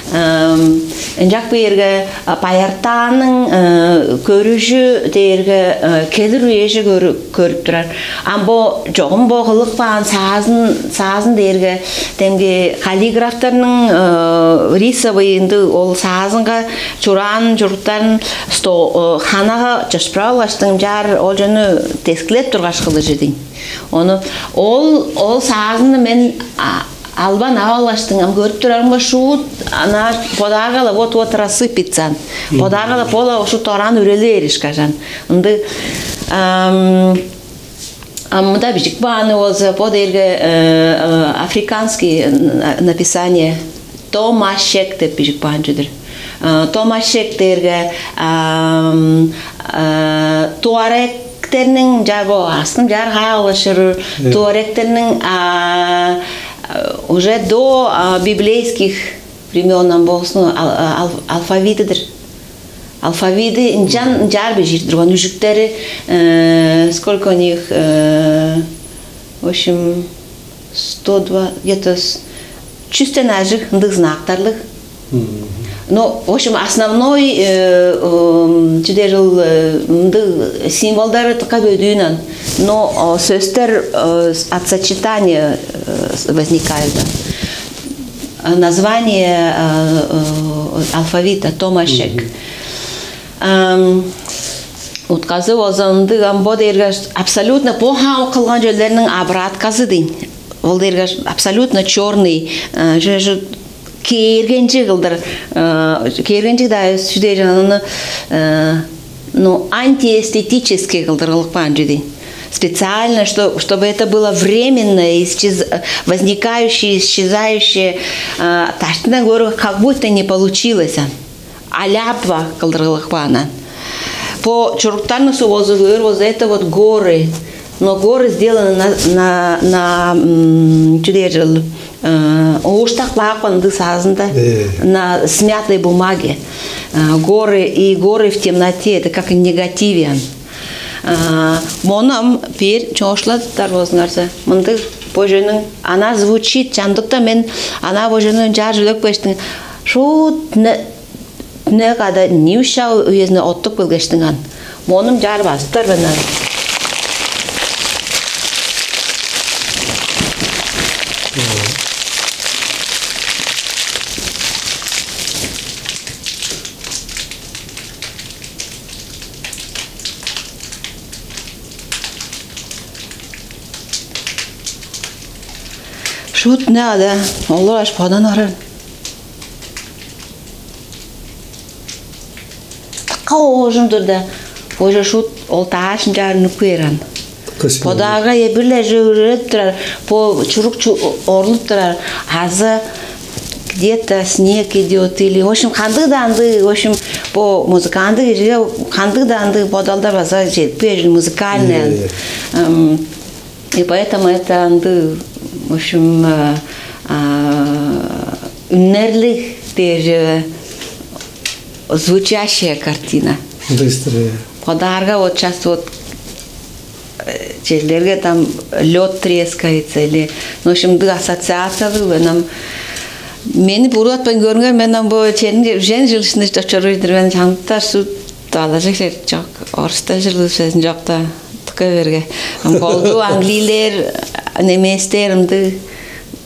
Ынчап кээрге Баяртааның көрүжү дээрге келир үежи көрүп турар. Ам бо чогум бо кылып каан саазын, саазын дээрге демги каллиграфтарның рисовый ындыг ол саазынга чураан чуруктарын ханага чыпшырып алгаштың, чаар ол чонну дескилеп тургаш кылыжы дейн. Ону ол ол саазынны мен албан ап алгаштың, ам көрүп турарымга, шуут ана бодаарга-ла вот-вот рассыпется. Бодаарга-ла бо-ла ушут дораан үрели бериш кажан. Ындыг А мында бижик бааны болза, бо дээрге африканский написание, Томашек деп бижик баан чүдүр. Томашектерге туаректерниң, чаа бо астым чаар хаалышыр, туаректерниң уже до библейских времён ам болзун алфавиты-дыр. Алфавиты ынчан ынчаар бижиир турган, үжүктери сколько у них, в общем, сто два, где-то чүстен ажыг ындыг знактарлыг. Ну, в общем, основной чүдер ыл ындыг символдары тыка бөдүүн ан. Но сөстер от сочетания возникают. Название алфавита Томашек. Утказы болза ындыг, ам бо дээрге абсолютно бо хаам кылган чөлдерниң обратказы дейн. Ол дээрге абсолютно черный, кээргенчи кылдыр, кээргенчи-даа чүдээр, аны ну антиэстетический кылдыр кылып каан чүдейн. Специально, что, чтобы это было временное, исчез... возникающее, исчезающее, таштындан көрүп, как будто не получилось. Алябва кылдыр кылып каан. Бо чуруктарны суг болза көөр болза, это вот горы. Но горы сделаны на на на чүдээр ыл ууштак баапкан ындыг саазында, на смятой бумаге. Горы и горы в темноте, это как негативиан. Мону ам бээр чоошладыптар болзуңарза, мындыг боженің ана звучит чамдыкта, мен ана боженің чаар үлек бештиң шут не када ниушау үезине оттуп келгештиң ан. Монум чаар базыптар мен ан. Шут не ада, олар аш подан оран. Тыка оожун турда, боже шут ол даашынчаар нүкээран. Подарга эбирлер жөгүреп турар, бо чурук орлуп турар, азы где-то снег идет или, в общем, кандыг-даа андыг, в общем, бо музыканттыг кижиге кандыг-даа андыг бодалдар база жетпээр, музыкальный. И поэтому это андыг, в общем, үннерлиг, даже звучащая картина. Быстро. Подарка вот сейчас вот черлерге там лед трескается или, ну, в общем, ды ассоциациялыг, мен ам мени бургатпайн көрүңер, мен ам бо чен жен жыл ишинде чочоруйдур мен чамдыктар су далажык жер жок, орустан жыл сөзүн жокта тыка берге. Ам голду английлер, неместер ымды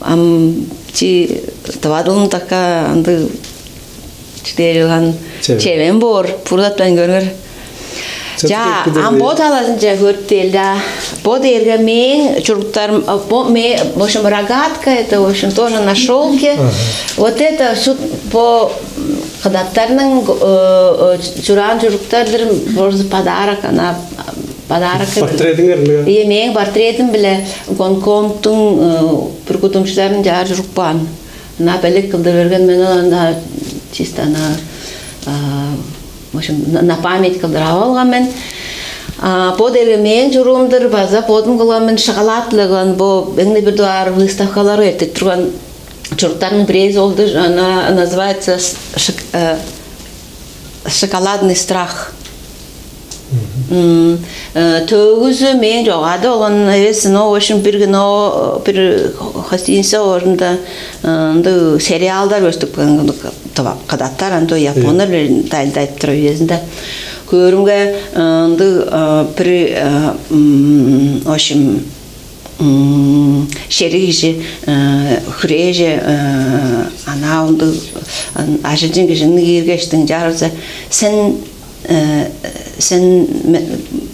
ам чи тывадылым така ынды чүдээлган чевен боор, бургатпайн көрүңөр. Жа, ам бо талазынча көрүп дээлда. Бо дээрге мээң чуруктарым, бо ме, в общем, рогатка, это, в общем, тоже на шёлке. Вот это сут бо кыдаттарның чураан чуруктардыр, просто подарок, ана подарок. Портретиңер. Ие, мээң портретим биле Гонконгтуң бүргүдүмчүлерин жаар чурук баан. На белек кылдыр берген мен, ол анда чисто на, а, в общем, на, на память кылдыр ап алган мен. А, бо дээрге мээң чуруум-дур, база бодум кылган мен, шоколад-биле кылган. Бо эң-не бир дугаар выставкаларга эртип турган чуруктарның бирээзи ол-дур, она называется ш-, шок-, э, «Шоколадный страх». М, э, төөгүзү мээң чогаадып алган эвес, но, в общем, бир кино, бир гостиница орунда, э, ындыг сериалдар көстүп каан, кыдаттар андыг японнар биле дайылдайып турар үезинде. Көөрүмге, э, ындыг, э, бир, э, м, в общем, м, шериг кижи, э, хүрээже, э, анаа ындыг, ан-, ажылчын кижини кииргештиң чаарза, сен, э, сен ме-,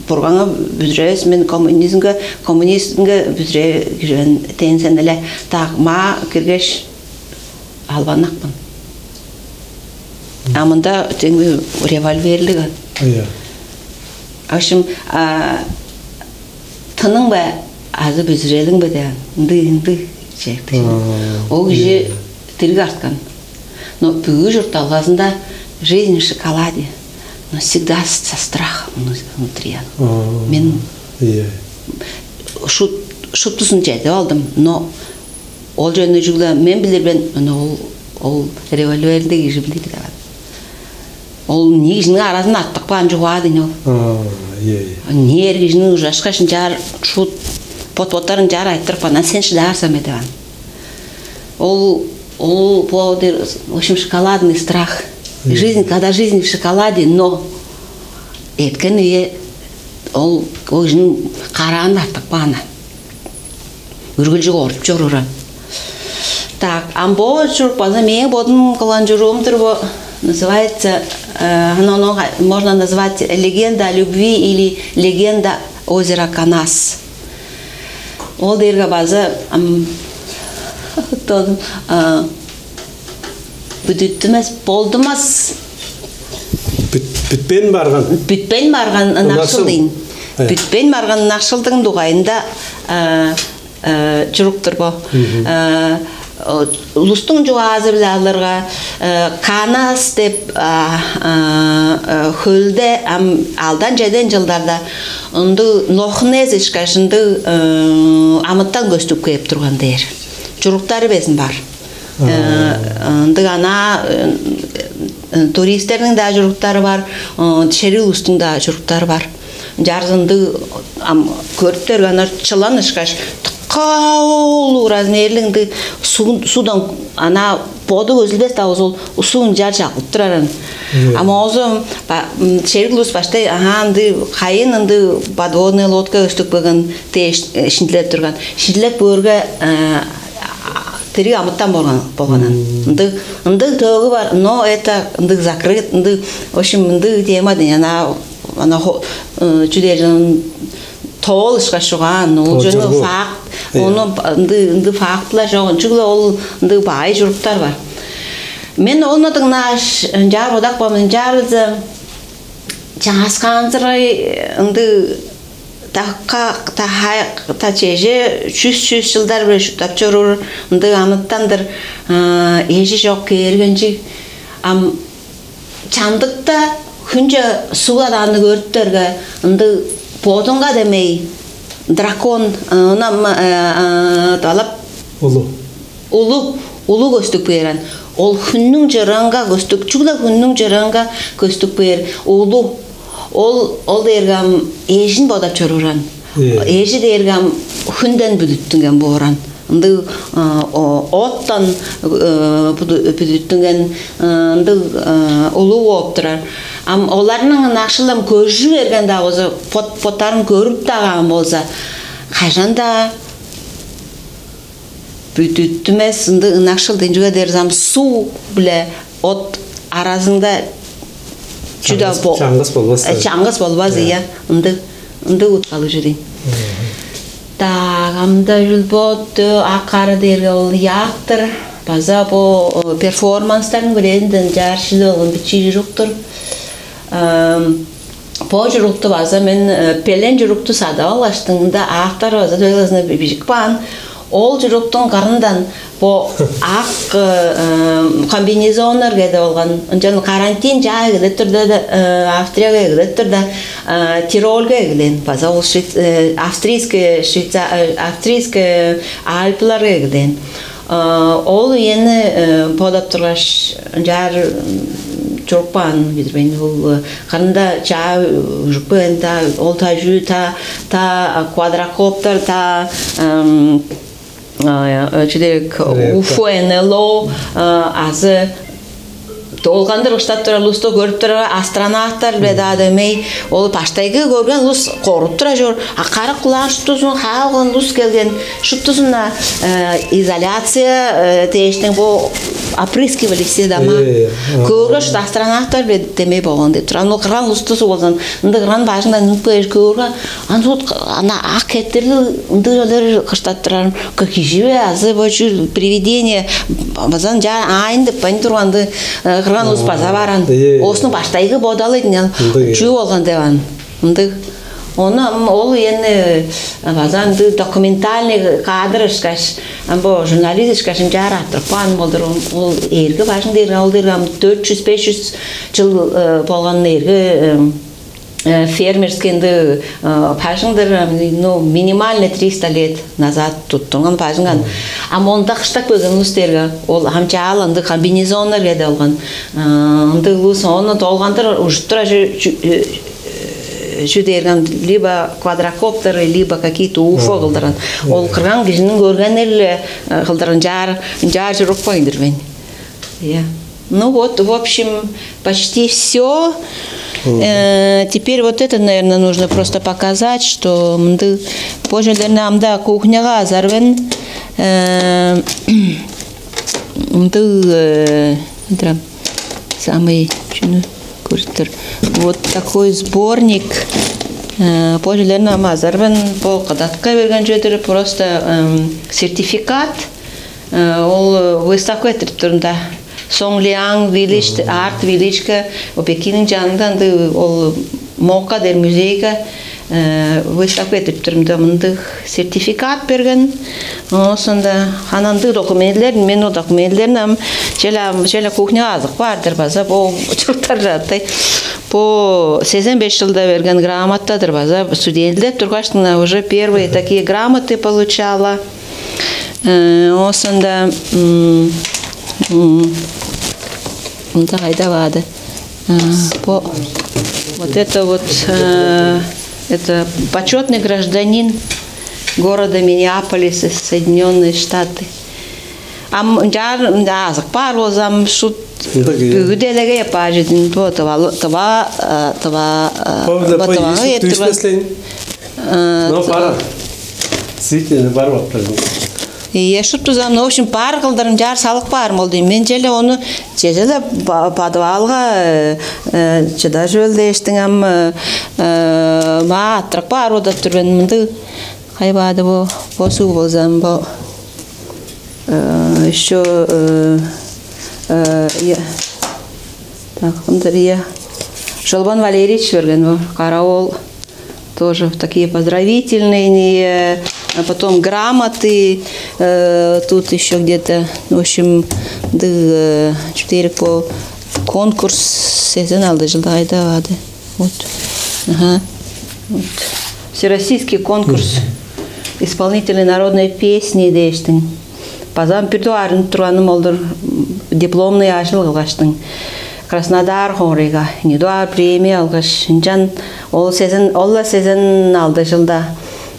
Бурганга бүзүревес, мен коммунизмге, коммунизмге бүзүрээр кижи мен дээн сен эле, так, маа киргеш, албаннакпын. А мында теңги револьверлиг. Ийе. В общем, а, тының бе, азы бүзүрелиң бе деген, ындыг, ындыг чектиг. А, ол кижи, ийе, дириг арткан. Но бүгү чуртталгазында «Жизнь в шоколаде», но всегда со страхом внутри. А, мен, ийе, шут-, шуптузун чедип алдым, но ол чүвени чүгле мен билир мен, аны ол, ол револьвердеги кижи билир деп. Ол ниижиниң аразын артып каан чугаа дийин ол. А, ийе, ийе. Ниер кижиниң ужашкаш ынчаар шуут бот-боттарын ынчаар айтырып каан, сен шыдаарсан бе деп ан. Ол, ол бо дер, в общем, шоколадный страх. Ийе. Жизнь, когда жизнь в шоколаде, но эрткен үе ол, ол кижиниң караан артып каан. Үргүлчү оруп чоруур. Так, ам бо чурук база мээң бодум кылган чуруум-дур бо. Называется, э, оно, оно можно назвать «Легенда о любви» или «Легенда озера Канас». Ол дээрге база, ам, тон, а, бүдүттүмес, болдумас. Бүт-, бүтпейн барган. Бүтпейн барган ынакшыл. Ынакшыл дейн. Э. Бүтпейн барган ынакшылдың дугайында, э, э, чурук-тур бо. Мгм. Э, о, улустуң чугаазы-биле алырга, э, Канас деп, а, а, э, хөлде ам алдан-чеден чылдарда ындыг Нохнес ышкаш ындыг, э, амытан көстүп кээп турган дээр. Чуруктары безин бар. Э, ындыг анаа, э, э, туристерниң-даа чуруктары бар, э, шериг улустуң-даа чуруктары бар. Чарзы ындыг ам көрүптер, анар чылан ышкаш, дыка улуг размерлиг ындыг суг-, сугдан анаа боду көзүлбес-даа болза, ол усуг ынчаар чагылып турар ан. Ам оозу ба-, м, шериг улус баштай, аха, ындыг кайын ындыг подводная лодка көстүп келген дээш, э, шинчилеп турган. Шинчилеп көөрге, э, дириг амытан болган, болган ан. Ындыг, ындыг төөгү бар, но это ындыг закрыт, ындыг, в общем, ындыг тема дейн, ана, ана хо-, э, чү дээр, м, тоол ышкаш чугаан, ол чүнү факт, ону ындыг, ындыг фактылар чок, чүгле ол ындыг баай чуруктар бар. Мен ону дыңнааш, ынчаар бодап каан мен, ынчаарызы чааскаанзырай ындыг Дакка, даа, даа чеже чүс, чүс чылдар бе шуптап чоруур, ындыг амытан-дыр, а, эжи чок кээргенчиг. Ам чамдыкта хүнче суг адаанны көрүптерге, ындыг бодунга демей, дракон, а, ынам, а, а, далап улу. Улуг, улуг көстүп кээр ан. Ол хүннүң чырыынга көстүп, чүгле хүннүң чырыынга көстүп кээр улуг. Ол, ол дээрге ам эжин бодап чоруур ан. Э. Эжи дээрге ам хүнден бүдүттүнген боор ан. Ындыг, а, о-, оттан, э, бүдү-, бүдүттүнген, э, ындыг, э, улуг бооп турар. Ам оларның ынакшылын көжү берген-даа болза, бот-, боттарын көрүп-даа каан болза, кажан-даа бүдүттүмес ындыг ынакшыл дынчыга дээрзам, суг биле от аразында чүдө чаңгыс, бо-, чаңгыс болбас, э, чаңгыс болбас, э, ийе, ындыг, ындыг уткалыг чүдейн. Так, амда үлбот, э, акары дээрге ол яактыр. База бо, э, перформанстарның бирээзинден чааршылы болган бичии чуруктур. Ам, бо чурукту база мен, э, белен чурукту садып алгаштың, ында автор база төөгүзүнө бижип каан. Ол чуруктуң кырындан бо ак комбинезоннар кеде болган. Ынчан карантин чаа эгелеп турда, Австрияга эгелеп турда, Тирольга эгелээн. База ол австрийский Швейца австрийский Альпыларга эгелээн. Ол үени бодап тургаш, ынчаар чуруп каан билбейн. Ол кырында чаа үжүп каан, та ол тажыы, та та квадрокоптер, та чүдек УФО, НЛО азы долгандыр кыштап турар улусту көрүп турар астронавттар биле даа дөмей, ол баштайгы көрген улус коргуп тура чор. А карак кулаан шуптузун хаалган улус келген, шуптузуна изоляция дээштиң бу опрыскивали все дома. Көөргө шут астронавттар биле демей болгон деп турар. Ол кырган улусту сугулган, ынды кырган бажыңдан үнүп кээр көөргө, аны ана ак хеттерли ындыг чөлөр кыштап турар. Кижи бе азы бо чүл привидение базан жа аайын деп байн турганды кырган улус база баран. Оосунуң баштайгы бодалы эдин ал. Чүү болган деп ан ындыг. Ону ол эни база ындыг документальный кадр ышкаш, ам бо журналист ышкаш ынчаар артырып каан болдур. Ол эрге бажың дээр, ол дээр ам дөрт жүз беш жүз жыл болган эрге фермерский ынды бажыңдыр. Ну, минимально триста лет назад туттунган бажыңган. А монда кыштап келген улус дээрге ол хамчаал ынды комбинезоннар кеде алган. Ынды улус ону долгандыр ужуттура чү дээрген либо квадрокоптеры, либо какие-то уфо кылдыран. Ол кырган кижинин көргеннер-ле кылдыран жаар жаар чуруппайдыр мен. Я. Ну вот, в общем, почти все. Теперь вот это, наверное, нужно просто показать, что мынды божелерни амда кухняга азарбен. Мынды самый чүнү көрүптөр. Вот такой сборник. Божелерни ама азарбен бо кадатка берген чүведир, просто сертификат. Ол выставка этирип турунда. Сонглианг Village, Art Village-ка, Пекинниң жанында ынды ол Мока дээр музейге выставка этирип турумда мындыг сертификат берген. Оосунда ханандыг документлер, мен ол документлерин ам челе челе кухня азык баардыр база бо чурттар жатты. Бо сезен беш жылда берген грамотадыр база студентлер тургаштың уже первые такие грамоты получала. Оосунда мында кайда баады? По вот это вот это почетный гражданин города Миннеаполиса, Соединенные Штаты. Ам ынчаар ынчаазык баар болзам шут бүгү делеге япаар жедин бо тыва тыва тыва тывага эптирбен. Но пара. Действительно бар баптар. Ийе, шуптузам, ну, в общем, бар кылдырым чаар салык баарым ол дейм. Мен челе ону чежеле подвалга чыдажы өл дээштиң ам маа аттырып баар бодап тур мен мынды. Кайбаады бо босуу болзам бо еще так кымдыр, ия, Шолбан Валерьевич берген бо каравол. Тоже такие поздравительные, а потом грамоты, тут еще где-то, в общем, ды чүтерик по конкурс сезон алды жылда айда бады. Вот. Ага. Вот. Всероссийский конкурс исполнителей народной песни дээштиң. Базам бир дугаарынып турганым олдур, дипломный ажыл кылгаштың. Краснодар хоорайга не дугаар премия алгаш, ынчан ол сезен, ол-ла сезен алды жылда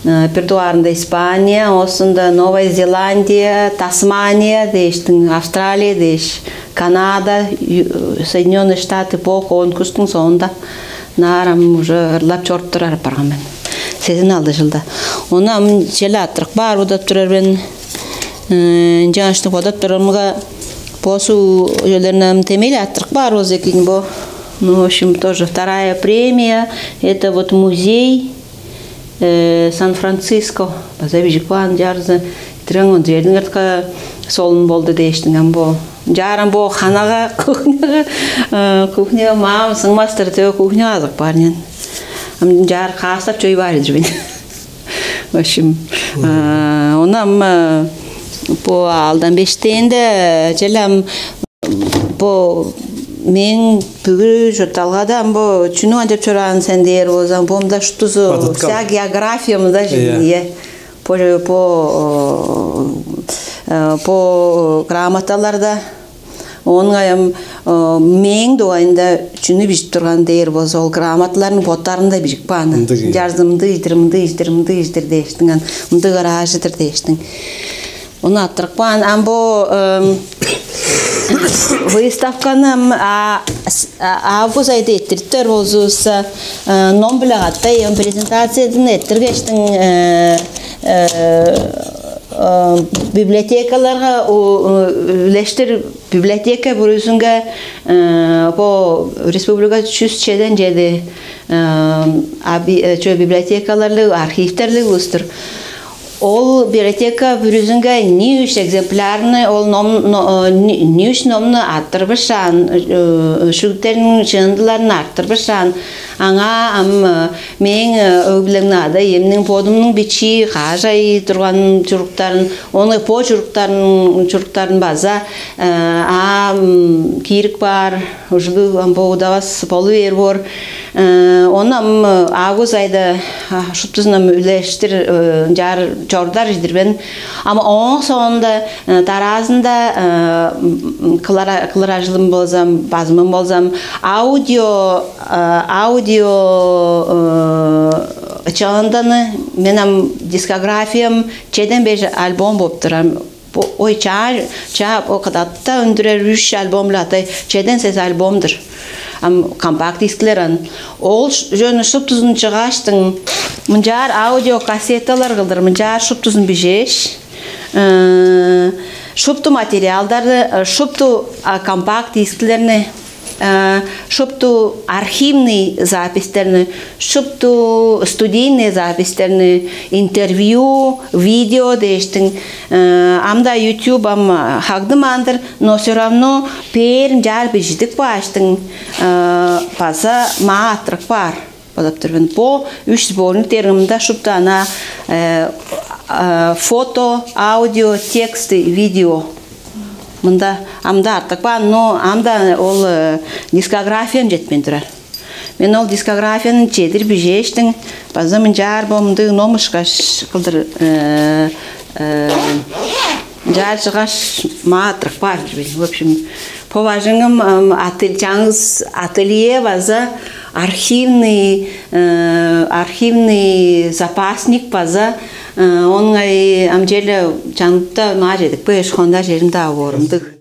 бир дугаарында Испания, оосунда Новая Зеландия, Тасмания дээштиң, Австралия дээш, Канада, Соединенные Штаты по конкурстуң соонда наар ам уже ырлап чоруп турар апарган мен. Сезен алды жылда. Ону ам челе аттырык баар бодап турар мен. Ынчаашты бодап турарымга босу өлеринен темели аттырып каар болза экен бо. Ну, в общем, тоже вторая премия. Это вот музей Сан-Франциско. База бижик баан жарзы тирен он жердин ыртка солун болду дээштиң ам бо. Жарым бо ханага кухняга кухняга маам сыңмастыр төө кухняга азык баар нен. Ам жаар каастап чой баар эдир мен. В общем, Ону ам бо алдан бештеэнде челе ам бо мээң бүгү чуртталгада ам бо чүнү ынчап чораан сен дээр болза, бо мында шуптузу вся география мында жиңие. Бо бо бо грамоталарда оон ам мээң дугайында чүнү бижип турган дээр болза, ол грамоталарның боттарында бижип каан. Жарзы мындыг иждир, мындыг иждир, мындыг иждир дээштиң, ан мындыг ыраажы-дыр дээштиң. Ону аттырып каан. Ам бо выставканы ам август айда эрттириптер болзувусса, ном-биле катай ам презентациязын эрттиргештиң, библиотекаларга үлештир, библиотека бүрүзүнге бо республика чүс чеден чеди чү библиотекаларлыг, архивтерлиг улус-тур. Ол библиотека бүрүзүнге ни үш экземплярны, ол ном, ни үш номну арттырбышаан, шүгүттерниң чыындыларын арттырбышаан, аңаа ам мээң өг-бүлемниң ада-иемниң, бодумнуң бичии каш ай турган чуруктарын, ону бо чуруктарын, чуруктарын база ам киирип каар ужурлуг ам бо удавас болу бээр боор. Ону ам август айда шуптузун ам үлештир ынчаар чорудар-дыр мен. Ам ооң соонда дараазында кылыр ажылым болза, базымым болза, аудио, аудио чыынданы мен ам дискографиям чеден беш альбом болуп турар. Ой, чаа, чаа, бо кыдатта үндүрер үш альбом-биле атай, чеден сес альбом-дур. Ам компакт дискилер ан. Ол жөне шуптузун чыгааштың, мынчаар аудиокассеталар кылдыр, мынчаар шуптузун бижээш, шупту материалдарды, шупту компакт дискилерни, шупту архивный записьтерни, шупту студийный записьтерни, интервью, видео дээштиң, ам-даа YouTube ам хагдымаан-дыр, но все равно бээр ынчаар бижидип кааштың, база маа арттырып каар бодап тур мен. Бо үш сборник дээрге мында шупту ана фото, аудио, тексты, видео. Мында ам-даа артып каан, но ам-даа ол дискографиям четпейн турар. Мен ол дискографияны чедир бижээштиң, база мынчаар бо мындыг ном ышкаш кылдыр, мынчаар чыггаш, маа арттырып каар-дыр мен. В общем, бо бажыңым чаңгыс ателье база архивный, архивный запасник база, оон ыңай ам черле чанында маа чедип кээш, хонда черим-даа боор ындыг.